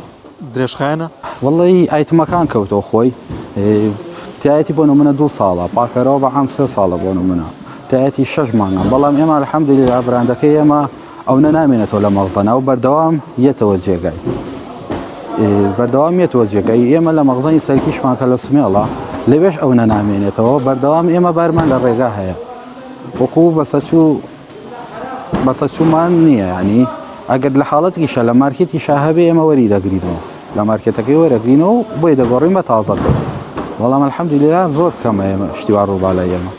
درێژخایەنە؟ وەڵی ئایتمەکان کەوتەوە خۆی تایەتی بۆ نمونە دوو ساڵە پاکەرەوە بە عام سێ ساڵە بۆ نمونە تایەتی شەش مانگە بەڵام ئێمە الحمدلله براندەکەی ئێمە ئەونە نامێنێتەوە لە مەخزەنە و بەردەوام یەتەوە جێگای بەردەوام یەتەوە جێگای ئێمە لە مەخزەنی سەرکیشمان کە لە سمێڵە لەوێش ئەو نامێنێتەوە بەردەوام ئێمە بارمان لە ڕێگا هەیە وەکو بەسەچوو بەسەچوومان نییە ینی ئەگەر لە حاڵەتیشە لە مارکێتیشا هەبێ ئێمە وەری دەگرینەوە لە مارکێتەکەی وەرەگرینەوە و بۆی دەگۆڕین بە تازەتر بەڵام الحەمدللە زۆر کەمە ئێمە شتی وا ڕووبا لای ئێمە.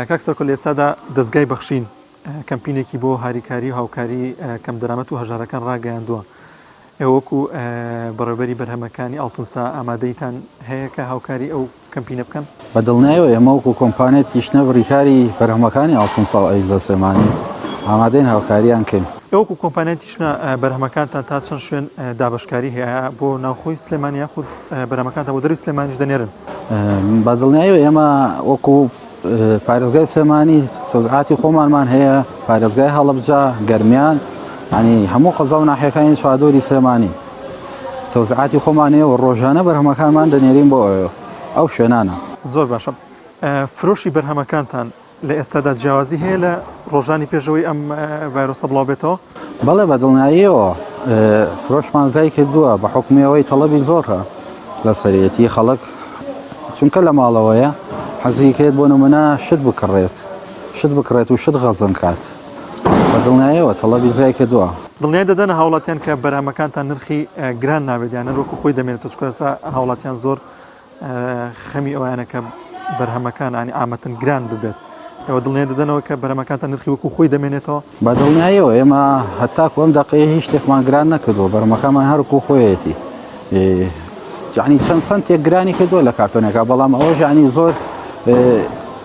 کاک سەرکۆ لە ئێستادا دەزگای بەخشین کەمپینێکی بۆ هاریکاری و هاوکاری کەمدەرامەت و هەژارەکان ڕاگەیاندووە ئێوە وەکو بەڕێوبەری بەرهەمەکانی ئاڵتونسا ئامادەیتان هەیە کە هاوکاری ئەو کەمپینە بکەن؟ بە دڵنیایەوە ئێمە وەکو کۆمپانیای تیشنە بڕیکاری بەرهەمەکانی ئاڵتونسا و ئەیزە سلێمانی ئامادەین هاوکاریان کەین. ئێوە وەکو کۆمپانیای تیشنە بەرهەمەکانتان تا چەند شوێن دابەشکاری هەیە ئایا بۆ ناوخۆی سلێمانی یاخود بەرهەمەکانتان بۆ دەرەوەی سلێمانیش دەنێرن؟ بە دڵنیایەوە ئێمە وەکو پارێزگای سلێمانی تەوزعاتی خۆمانمان هەیە پارێزگای هەڵەبجە گەرمیان ینی هەموو قەزا و ناحیەکانی چوادۆری سلێمانی تەوزعاتی خۆمان هەیە و ڕۆژانە بەرهەمەکانمان دەنێرین بۆ ئەو شوێنانە. زۆر باشە فرۆشی بەرهەمەکانتان لە ئێستادا جیاوازی هەیە لە ڕۆژانی پێشەوەی ئەم ڤایرۆسە بڵاو بێتەوە؟ بەڵێ بە دڵنیاییەوە فرۆشمان زای کردووە بە حکومی ئەوەی تەڵەبی زۆرە لەسەرێتی خەڵک چونکە لە ماڵەوەیە حەزی کرد بۆ نمونە شت بکڕێت شت بکڕێت و شت غەزن کات بە دڵنیایەوە تەڵەبی زیای کردووە. دڵنیای دەدەنە هاوڵاتیان کە بەرهەمەکانتان نرخی گران نابێت یان هەر وەکو خۆی دەمێنێتەوە چونکە ئێستا هاوڵاتیان زۆر خەمی ئەویانە کە بەرهەمەکان ینی ئامەتن گران ببێت ئێوە دڵنیای دەدەنەوە کە بەرهەمەکانتان نرخی وەکو خۆی دەمێنێتەوە؟ بە دڵنیایەوە ئێمە هەتاکو ئەم دەقەیە هیچ شتێکمان گران نەکردووە بەرهەمەکانمان هەر وەکو خۆیەتی یعنی چەند سەنتێک گرانی کردووە لە کارتۆنێکە بەڵام ئەوەش یعنی زۆر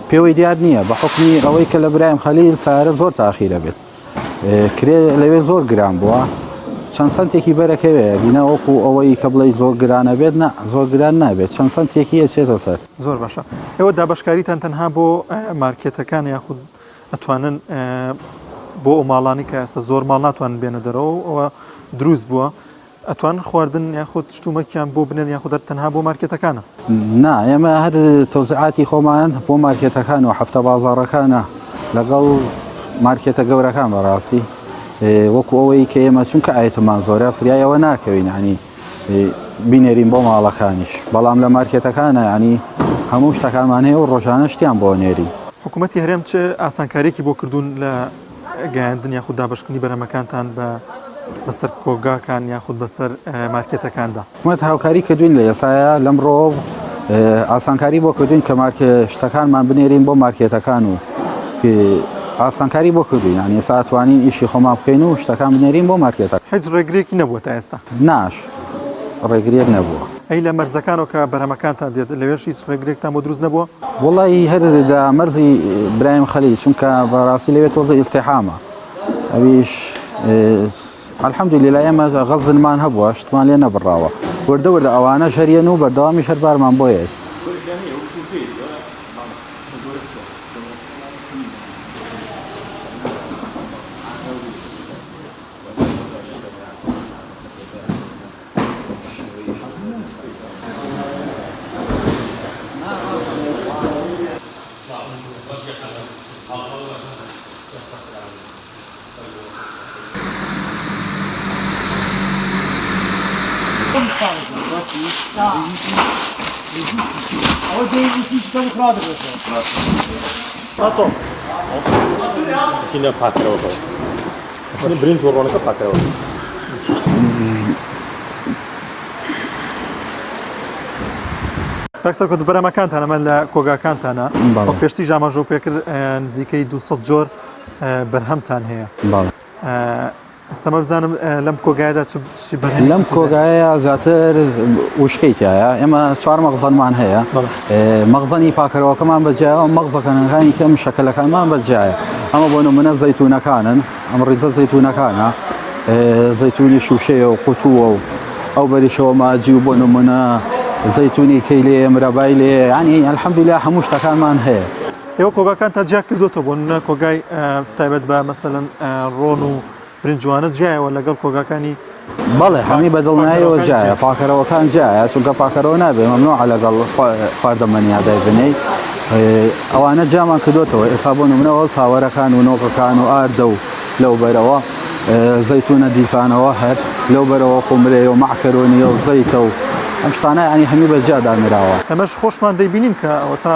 پێوەی دیار نییە بە حکمی ئەوەی کە لە برایم خەلیل سارە زۆر تاخیرە بێت کرێ لەوێ زۆر گران بووە. چەند سەنتێکی بەرەکەوێ گینا وەکو ئەوەی کە بڵێی زۆر گرانە بێت نا زۆر گران نابێت چەند سەنتێکی ئەچێتە سەر. زۆر باشە ئێوە دابەشکاریتان تەنها بۆ مارکێتەکان یاخود ئەتوانن بۆ ئەو ماڵانی کە ئێستا زۆر ماڵ ناتوانن بێنە دەرەوە و ئەوە دروست بووە ئەتوانن خواردن یاخود شتومەکیان بۆ بنێن یاخود هەر تەنها بۆ مارکێتەکانە؟ نا ئێمە هەر تەوزیعاتی خۆمان بۆ مارکێتەکان و هەفتە بازاڕەکانە لەگەڵ مارکێتە گەورەکان بەڕاستی وەکو ئەوەی کە ئێمە چونکە ئایتمان زۆرە فریای ئەوە ناکەوین ینی بینێرین بۆ ماڵەکانیش بەڵام لە مارکێتەکانە ینی هەموو شتەکانمان هەیە و ڕۆژانە شتیان بۆ نێرین. حکوومەتی هەرێم چ ئاسانکارییەکی بۆ کردوون لە گەیاندن یاخود دابەشکردنی بەرهەمەکانتان بە بەسەر کۆگاکان یاخود بەسەر مارکێتەکاندا؟ حکومەت هاوکاری کردوین لە ئێسایا لەمڕۆ ئاسانکاری بۆ کردوین کە مارکێ شتەکانمان بنێرین بۆ مارکێتەکان و ئاسانکاری بۆ کردوین یعنی ئێستا توانین ئیشی خۆمان بکەین و شتەکان بنێرین بۆ مارکێتە. هیچ ڕێگرێکی نەبووە تا ئێستا؟ ناش ڕێگریەک نەبووە. ئەی لە مەرزەکانەوە کە بەرهەمەکانتان دێت لەوێش هیچ ڕێگرێکتان بۆ دروست نەبووە؟ وەڵی هەر لە مەرزی برایم خەلیل چونکە بەڕاستی لەوێ تۆزە ئیزدیحامە ئەویش الحمدللە ئێمە غەزنمان هەبووە شتمان لێ نەبڕاوە وردە وردە ئەوانەش هەر یەن و بەردەوامیش هەر بارمان بۆ یەت. کاک سەرکەوت بەرهەمەکانتان ئەمە لە کۆگاکانتانە وەک پێشتریش ئاماژەو پێکرد نزیکەی 200 جۆر بەرهەمتان هەیە ئێستا بزانم لەم کۆگایەدا چ بەرهەمێکی لەم کۆگایە زیاتر وشکەی تایە ئێمە چوار مەخزەنمان هەیە مەخزەنی پاکەرەوەکەمان بەجیایە مەخزەکەنەکانی کەم شەکەلەکانمان بەجیایە ئەمە بۆ نمونە زەیتونەکانن ئەم ڕیزە زەیتونەکانە زەیتونی شوشەیە و قوتووە و ئەو بەریشەوە ماجی و بۆ نمونە زەیتونی کەی لێ مرەبای لێ ینی الحەمدلله هەموو شتەکانمان هەیە. ئێوە کۆگاکانتان جیا کردووەتەوە بۆ نمونە کۆگای تایبەت بە مەسەلەن ڕۆن و برنجوانە جیایەوە لەگەڵ کۆگاکانی بەڵێ هەمی بە دڵنیایەوە جیایە پاکەرەوەکان جیایە چونکە پاکەرەوە نابێ مەمنوعە لەگەڵ خواردەمەنیا دایبنێی ئەوانە جیامان کردوتەوە ئێستا بۆ نمونەوە ساوەرەکان و نۆکەکان و ئاردە و لەو بەرەوە زەیتونە دیسانەوە هەر لەو بەرەوە خومرەیە و مەعکەرۆنیە و زەیتە و ئەم شتانە ینی هەمی بە جیا دانراوە. ئەمەش خۆشمان دەیبینین کە ئەوەتا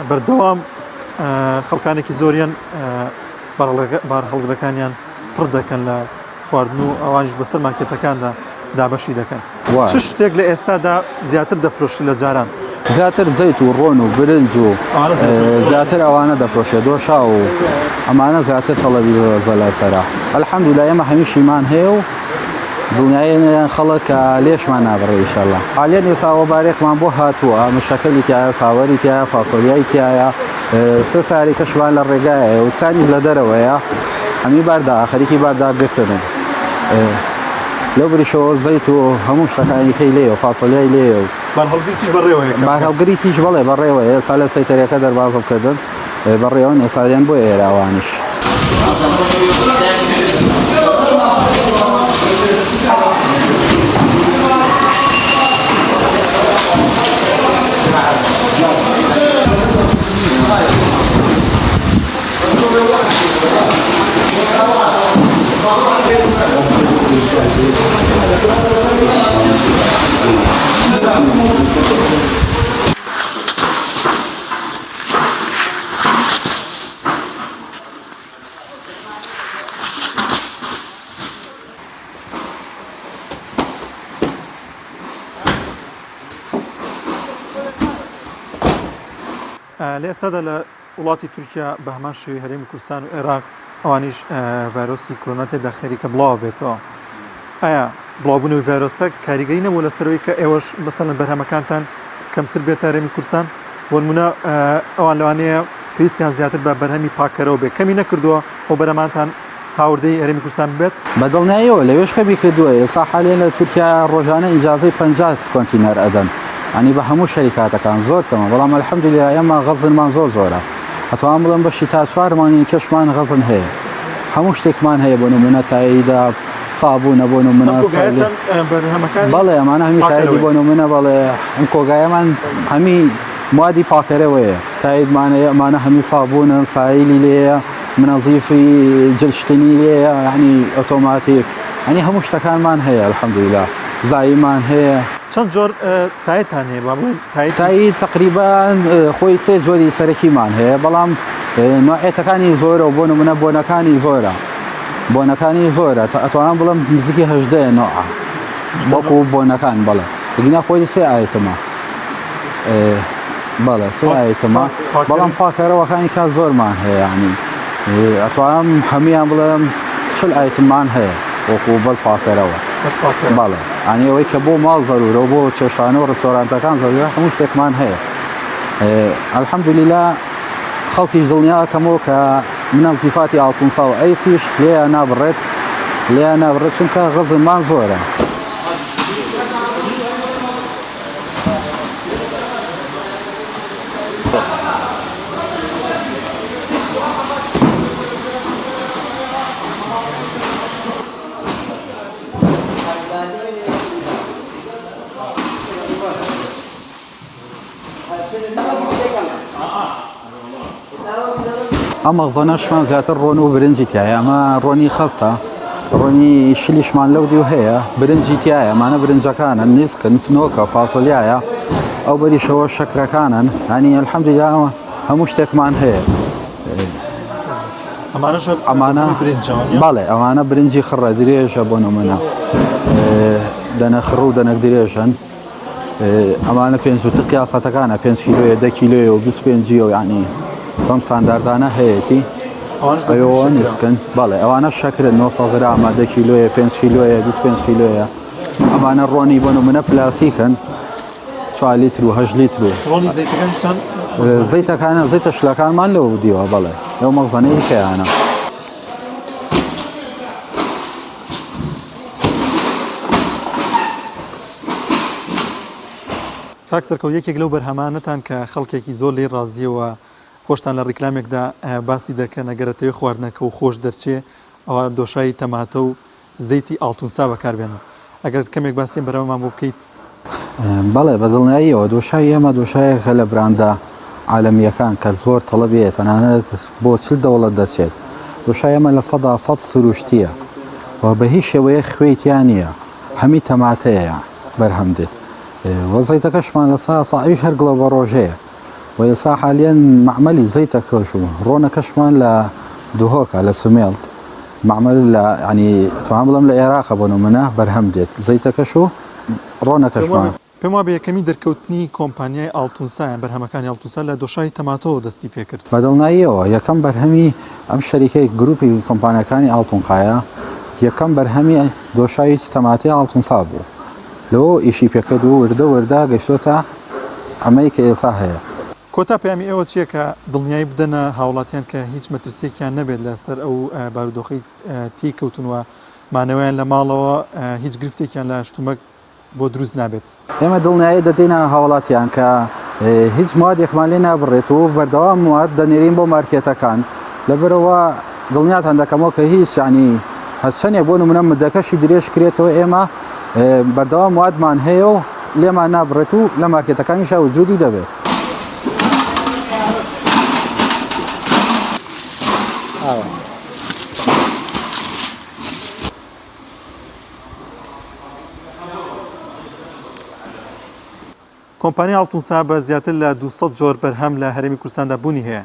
بەردەوام خەڵکانێکی زۆریان بارهەڵگرەکانیان پڕ دەکەن لە خواردن و ئەوانیش بەسەر مارکێتەکاندا دابەشی دەکەن. چ شتێک لە ئێستادا زیاتر دەفرۆشرێت لە جاران؟ زیاتر زەیت و ڕۆن و برنج و زیاتر ئەوانە دەفرۆشێت دۆشاو و ئەمانە زیاتر تەڵەبی زۆر لەسەرە الحمدللە ئێمە هەمیشیمان هەیە و دڵنیایە خەڵک کە لێشمان نابڕێ ئیشەڵا حالیەن ئێستا ئەوە بارێکمان بۆ هاتووە مشەکەلی تایە ساوەری تایە فاسۆلیای تایە سێ ساری کەشمان لە ڕێگایە و سانی لە دەرەوەیە هەمی باردا خەریکی بارداگرتنن لەو بریشەوە زەیت و هەموو شتەکانی کەی لێیە و فاسۆلیای لێیە و بارهەڵگری تیش بەڕێوەیە بارهەڵگری تیش بەڵێ بەڕێوەیە ئێستا لە سەیتەرەکە دەربازم کردن بەڕێوەن ئێستا بۆ ئێرە ئەوانیش. لە ئێستادا لە وڵاتی تورکیا بە هەمان شێوەی هەرێمی کوردستان و عێراق ئەوانیش ڤایرۆسی کۆرۆنا تێدا خەریکە بڵاو بێتەوە ئایا بڵاوبوونەوەی ڤایرۆسە کاریگەری نەبوو لەسەرەوەی کە ئێوەش مەسەلەن بەرهەمەکانتان کەمتر بێت هەرێمی کوردستان بۆ نمونە ئەوان لەوانەیە پێویستیان زیاتر بە بەرهەمی پاکەرەوە بێت کەمی نەکردووە ئەو بەرهەمانتان هاوردەی هەرێمی کوردستان ببێت؟ بە دڵنیاییەوە لەوێش کەمی کردووە، ئێستا حالیەن لە تورکیا ڕۆژانە ئیجازەی 50 کۆنتینەر ئەدەن، یانی بە هەموو شەریکاتەکان زۆر کەمە، بەڵام الحمدللە ئێمە غەزنمان زۆر زۆرە، ئەتوانم بڵێم بەشی تا چوار مانگی کەشمان غەزن هەیە، هەموو شتێکمان هەیە بۆ نمونە تاییدە سابوونە بۆ نمونە بەڵێ ئەمانە هەمی تاییدی بۆ نمونە بەڵێ ئەم کۆگایەمان هەمی موادی پاکەرەوەیە تاییدمان هەیە ئەمانە هەمی سابوونن سایلی لێیە منەزیفی جلشتنی لێیە یعنی ئۆتۆماتیک یعنی هەموو شتەکانمان هەیە الحمدلله زاییمان هەیە. چەند جۆر تایتان هەیە با بڵێین تایت؟ تایت تقریبا خۆی سێ جۆری سەرەکیمان هەیە بەڵام نوعێتەکانی زۆرە و بۆ نمونە بۆنەکانی زۆرە بۆنەکانی زۆرە ئەتوانم بڵێم نزیکی هەژدە نوعە وەکو بۆنەکان بەڵێ گینا خۆی سێ ئایتمە بەڵێ سێ ئایتمە بەڵام پاکەرەوەکانی کا زۆرمان هەیە ینی ئەتوانم هەمویان بڵێم چل ئایتممان هەیە وەکو بەس پاکەرەوە بەڵێ ئەنی ئەوەی کە بۆ ماڵ زەرورە و بۆ چێشتانە و ڕێستۆرانتەکان زەرورە هەموو شتێکمان هەیە الحەمدللە خەڵکیش دڵنیاکەمەوە کە منە زیفاتی ئاڵتونسا و ئەیسیش لێیان نابڕێت لێیان نابڕێت چونکە غەزنمان زۆرە. ئەم مەخزەنەشمان زیاتر ڕۆن و برنجی تایە ئەمە ڕۆنی خەستە ڕۆنی شلیشمان لەو دیو هەیە برنجی تایە ئەمانە برنجەکانن نیسکن نۆکە فاسۆلیایە ئەو بەریشەوە شەکرەکانن هەنی الحەمدلله هەموو شتێکمان هەیە ئەمانە بەڵێ ئەمانە برنجی خڕە درێژە بۆ نمونە دەنە خڕ و دەنەک درێژن ئەمانە پێنج وتر قیاسەتەکانە پێنج کیلۆیە دە کیلۆیە و 25 و یعنی بەم ستانداردانە هەیەتی ئەوە نسکن بەڵێ ئەوانە شەکرن 900 غرامە دە کیلۆیە 5 کیلۆیە 25 کیلۆیە ئەمانە ڕۆنی بۆ نمونە پلاسیکن 4 لیتر و 8 لیتر و ڕۆنی زەیتەکانیشتان زەیتەکانە زەیتە شلەکانمان لەو دیوە بەڵێ لەو مەخزەنەی کەیانە. کاک سەرکەوت یەکێک لەو بەرهەمانەتان کە خەڵکێکی زۆر لێی ڕازییە و خۆشتان لە ڕیکلامێکدا باسی دەکەن ئەگەر ئەتەوێ خواردنەکە و خۆش دەرچێ ئەوا دۆشاوی تەماتە و زەیتی ئاڵتونسا بەکاربێنن ئەگەر کەمێک باسی ئەم بەرهەمەمان بۆ بکەیت. بەڵێ بە دڵنیاییەوە دۆشاوی ئێمە دۆشاوێکە لە براندە عالەمییەکان کە زۆر تەڵەبی هەیە تەنانەت بۆ 40 دەوڵەت دەچێت دۆشاوی ئێمە 100% سروشتییە و بە هیچ شێوەیەک خوێی تیا نییە هەمی تەماتەیە بەرهەم دێت وە زەیتەکەشمان لە سا سا ئەویش هەر گڵەبەڕۆژەیە و ئێستا حالیەن مەعمەلی زەیتەکەش و ڕۆنەکەشمان لە دهۆکە لە سمێڵ مەعمەل لە ینی توان بڵێم لە عێراقە بۆ نمونە بەرهەم دێت زەیتەکەش و ڕۆنەکەشمان. پێم وابێ یەکەمین دەرکەوتنی کۆمپانیای ئاڵتونسا یان بەرهەمەکانی ئاڵتونسا لە دۆشاوی تەماتەوە دەستی پێکرد. بە دڵنیاییەوە یەکەم بەرهەمی ئەم شەریکەی گروپی کۆمپانیاکانی ئاڵتونقایە یەکەم بەرهەمی دۆشاوی تەماتەی ئاڵتونسا بوو لەوەوە ئیشی پێکرد و وردە وردە گەیشتۆتە ئەمەی کە ئێستا هەیە. کۆتا پەیامی ئێوە چییە کە دڵنیایی بدەنە هاوڵاتیان کە هیچ مەترسییەکیان نەبێت لەسەر ئەو بارودۆخەی تێی کەوتوون و مانەوەیان لە ماڵەوە هیچ گرفتێکیان لە شتومەک بۆ دروست نابێت؟ ئێمە دڵنیایی دەدەینە هاوڵاتیان کە هیچ موادێکمان لێ نابڕێت و بەردەوام مواد دەنێرین بۆ مارکێتەکان لەبەرئەوە دڵنیاتان دەکەمەوە کە هیچ یانی هەرچەندێک بۆ نمونە مدەکەشی درێژ کرێتەوە ئێمە بەردەوام موادمان هەیە و لێمان نابڕێت و لە مارکێتەکانیشا وجودی دەبێت. کۆمپانیای ئاڵتونسا بە زیاتر لە 200 جۆر بەرهەم لە هەرێمی کوردستاندا بوونی هەیە،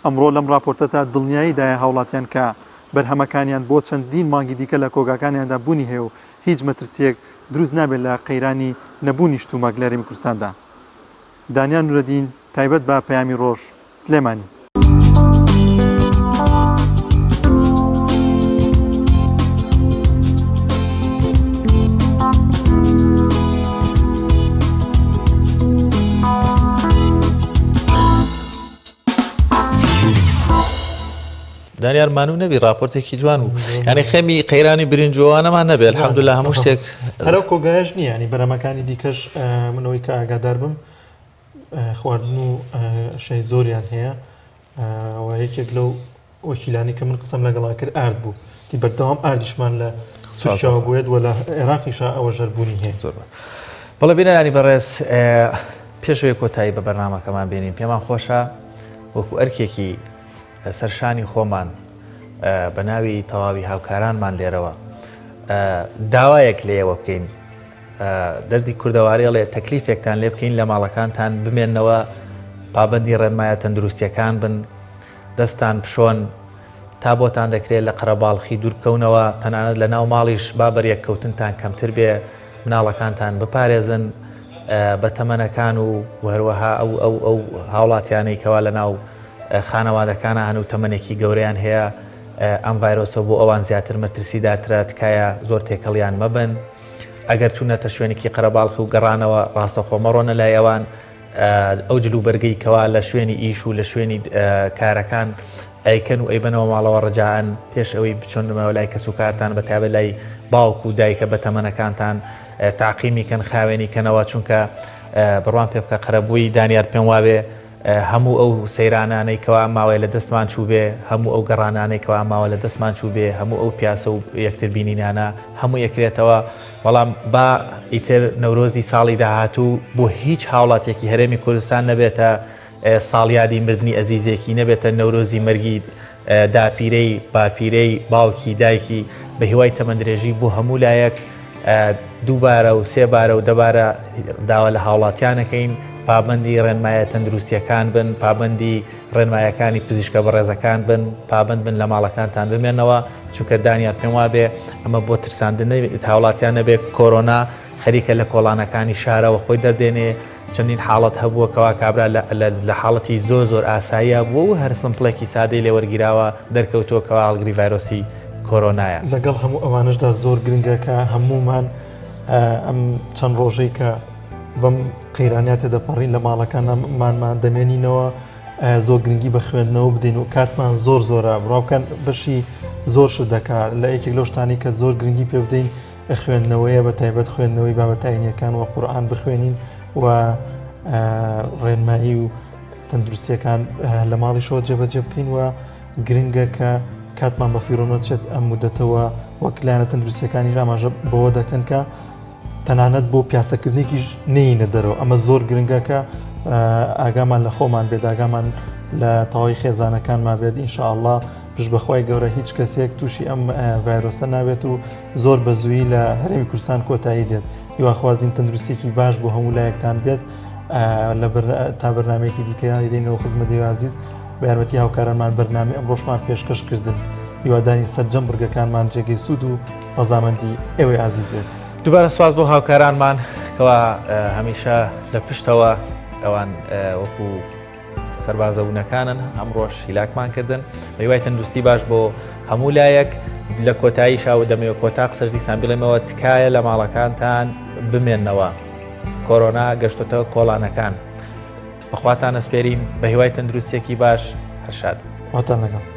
ئەمڕۆ لەم ڕاپۆرتەدا دڵنیایی دایە هاوڵاتیان کە بەرهەمەکانیان بۆ چەندین مانگی دیکە لە کۆگاکانیاندا بوونی هەیە و هیچ مەترسییەک دروست نابێت لە قەیرانی نەبوونی شتومەک لە هەرێمی کوردستاندا. دانیال نورەدین، تایبەت بە پەیامی ڕۆژ، سلێمانی. دانیار مانوو نەبی راپۆرتێکی جوان بوو یعنی خەمی قەیرانی برنجوانەمان نەبێت الحمدلله هەموو شتێک هەرو کۆگایش نییە ینی بەرەمەکانی دیکەش منەوەی کە ئاگادار بم خواردن و شەی زۆریان هەیە و یەکێک لەو وەکیلانی کە من قسەم لەگەڵا کرد ئارد بوو دی بەردەوام ئاردیشمان لە تورکیاوە بوێت و لە عێراقیشا ئەوە ژەربوونی هەیە زۆر بەڵێ بینەرانی بەڕێز پێشەوەی کۆتایی بە بەرنمەکەمان بێنین پێمان خۆشە وەکو ئەرکێکی لەسەر شانی خۆمان بە ناوی تەواوی هاوکارانمان لێرەوە داوایەک لێوە بکەین دەردی کوردەواری ئەڵێ تەکلیفێکتان لێ بکەین لە ماڵەکانتان بمێنەوە پابندی ڕێنمایە تەندروستیەکان بن دەستان بشۆن تا بۆتان دەکرێت لە قەرەباڵخی دووربکەونەوە تەنانەت لە ناو ماڵیش با بەریەککەوتنتان کەمتر بێ مناڵەکانتان بپارێزن بە تەمەنەکان و هەروەها ئەو ئەو ئەو هاوڵاتیانەی کەوا لە ناو خانەوادەکانە هەن و تەمەنێکی گەورەیان هەیە ئەم ڤایرۆسە بۆ ئەوان زیاتر مەترسیدارترە تکایە زۆر تێکەڵیان مەبن ئەگەر چوونەتە شوێنێکی قەرەباڵخ و گەڕانەوە ڕاستەخۆ مەڕۆنە لای ئەوان ئەو جل و بەرگەی کەوا لە شوێنی ئیش و لە شوێنی کارەکان ئەیکەن و ئەیبەنەوە ماڵەوە ڕجاعەن پێش ئەوەی بچۆنەوە لای کەسوکارتان بە تایبەت لای باوک و دایکە بە تەمەنەکانتان تاقیمی کەن خاوێنی کەنەوە چونکە بڕوان پێ بکە قەرەبووی دانیار پێم وابێ هەموو ئەو سەیرانانەی کەوا ئەم ماوەیە لە دەستمان چووبێ، هەموو ئەو گەڕانانەی کەوا ئەم ماوە لە دەستمان چووبێ، هەموو ئەو پیاسە و یەکتر بینینانە هەمووی ئەکرێتەوە، بەڵام با ئیتر نەورۆزی ساڵی داهاتوو بۆ هیچ هاوڵاتیەکی هەرێمی کوردستان نەبێتە ساڵیادی مردنی ئەزیزێکی، نەبێتە نەورۆزی مەرگی داپیرەی، باپیرەی، باوکی، دایکی، بە هیوای تەمەندرێژی بۆ هەموو لایەک دووبارە و سێبارە و دەبارە داوا لە هاوڵاتیان ئەکەین پابەندی ڕێنمایە تەندروستیەکان بن، پابەندی ڕێنمایەکانی پزیشکە بەڕێزەکان بن، پابەند بن لە ماڵەکانتان بمێنەوە، چونکە دانیار پێم وابێ ئەمە بۆ ترساندن هاوڵاتیان نەبێ، کۆرۆنا خەریکە لە کۆڵانەکانی شارەوە خۆی دەردێنێ، چەندین حاڵەت هەبووە کەوا کابرا لە حاڵەتی زۆر زۆر ئاساییا بووە و هەر sample ێکی سادەی لێ وەرگیراوە دەرکەوتووە کەوا هەڵگری ڤایرۆسی کۆرۆنایە. لەگەڵ هەموو ئەوانەشدا زۆر گرنگە کە هەموومان ئەم چەند ڕۆژەی کە بەم قەیرانە تێدەپەڕین لە ماڵەکانمانمان دەمێنینەوە زۆر گرنگی بە خوێندنەوە بدەین و کاتمان زۆر زۆرە بڕوا بکەن بەشی زۆر شت دەکات لە یەکێک لەو شتانی کە زۆر گرنگی پێ بدەین خوێندنەوەیە بە تایبەت خوێندنەوەی بابەتە ئاینیەکان و قورئان بخوێنین و ڕێنمایی و تەندروستیەکان لە ماڵیشەوە جێبەجێ بکەین و گرنگە کە کاتمان بە فیڕۆ نەچێت ئەم مدەتەوە وەک لایەنە تەندروستیەکانیش ئاماژە بەوە دەکەن کە تەنانەت بۆ پیاسەکردنێکیش نینە دەرەوە ئەمە زۆر گرنگە کە ئاگامان لە خۆمان بێت ئاگامان لە تەواوی خێزانەکانمان بێت ئینشاءاللە پشت بەخوای گەورە هیچ کەسێک تووشی ئەم ڤایرۆسە نابێت و زۆر بە زوویی لە هەرێمی کوردستان کۆتایی دێت هیواخوازین تەندروستێکی باش بۆ هەموو لایەکتان بێت لە تا بەرنمەیەکی دیکەیانی دێنەوە خزمەتی ئازیز بە یارمەتی هاوکارانمان بەرنامەی ئەمڕۆشمان پێشکەش کردن هیوادارین سەرجەم بڕگەکانمان جێگەی سوود و ڕەزامەندی ئێوەی ئازیز بێت. دووبارە سوپاس بۆ هاوکارانمان کەوا هەمیشە لە پشتەوە ئەوان وەکو سەربازە ونەکانن ئەمڕۆش هیلاکمان کردن بە هیوای تەندروستی باش بۆ هەموو لایەک لە کۆتایی شاو دەمەوێت کۆتا قسەش دیسان بڵێمەوە تکایە لە ماڵەکانتان بمێنەوە کۆرۆنا گەشتۆتە کۆڵانەکان بەخواتان ئەسپێرین بە هیوای تەندروستیەکی باش هەر شاد خواتان لەگەڵ.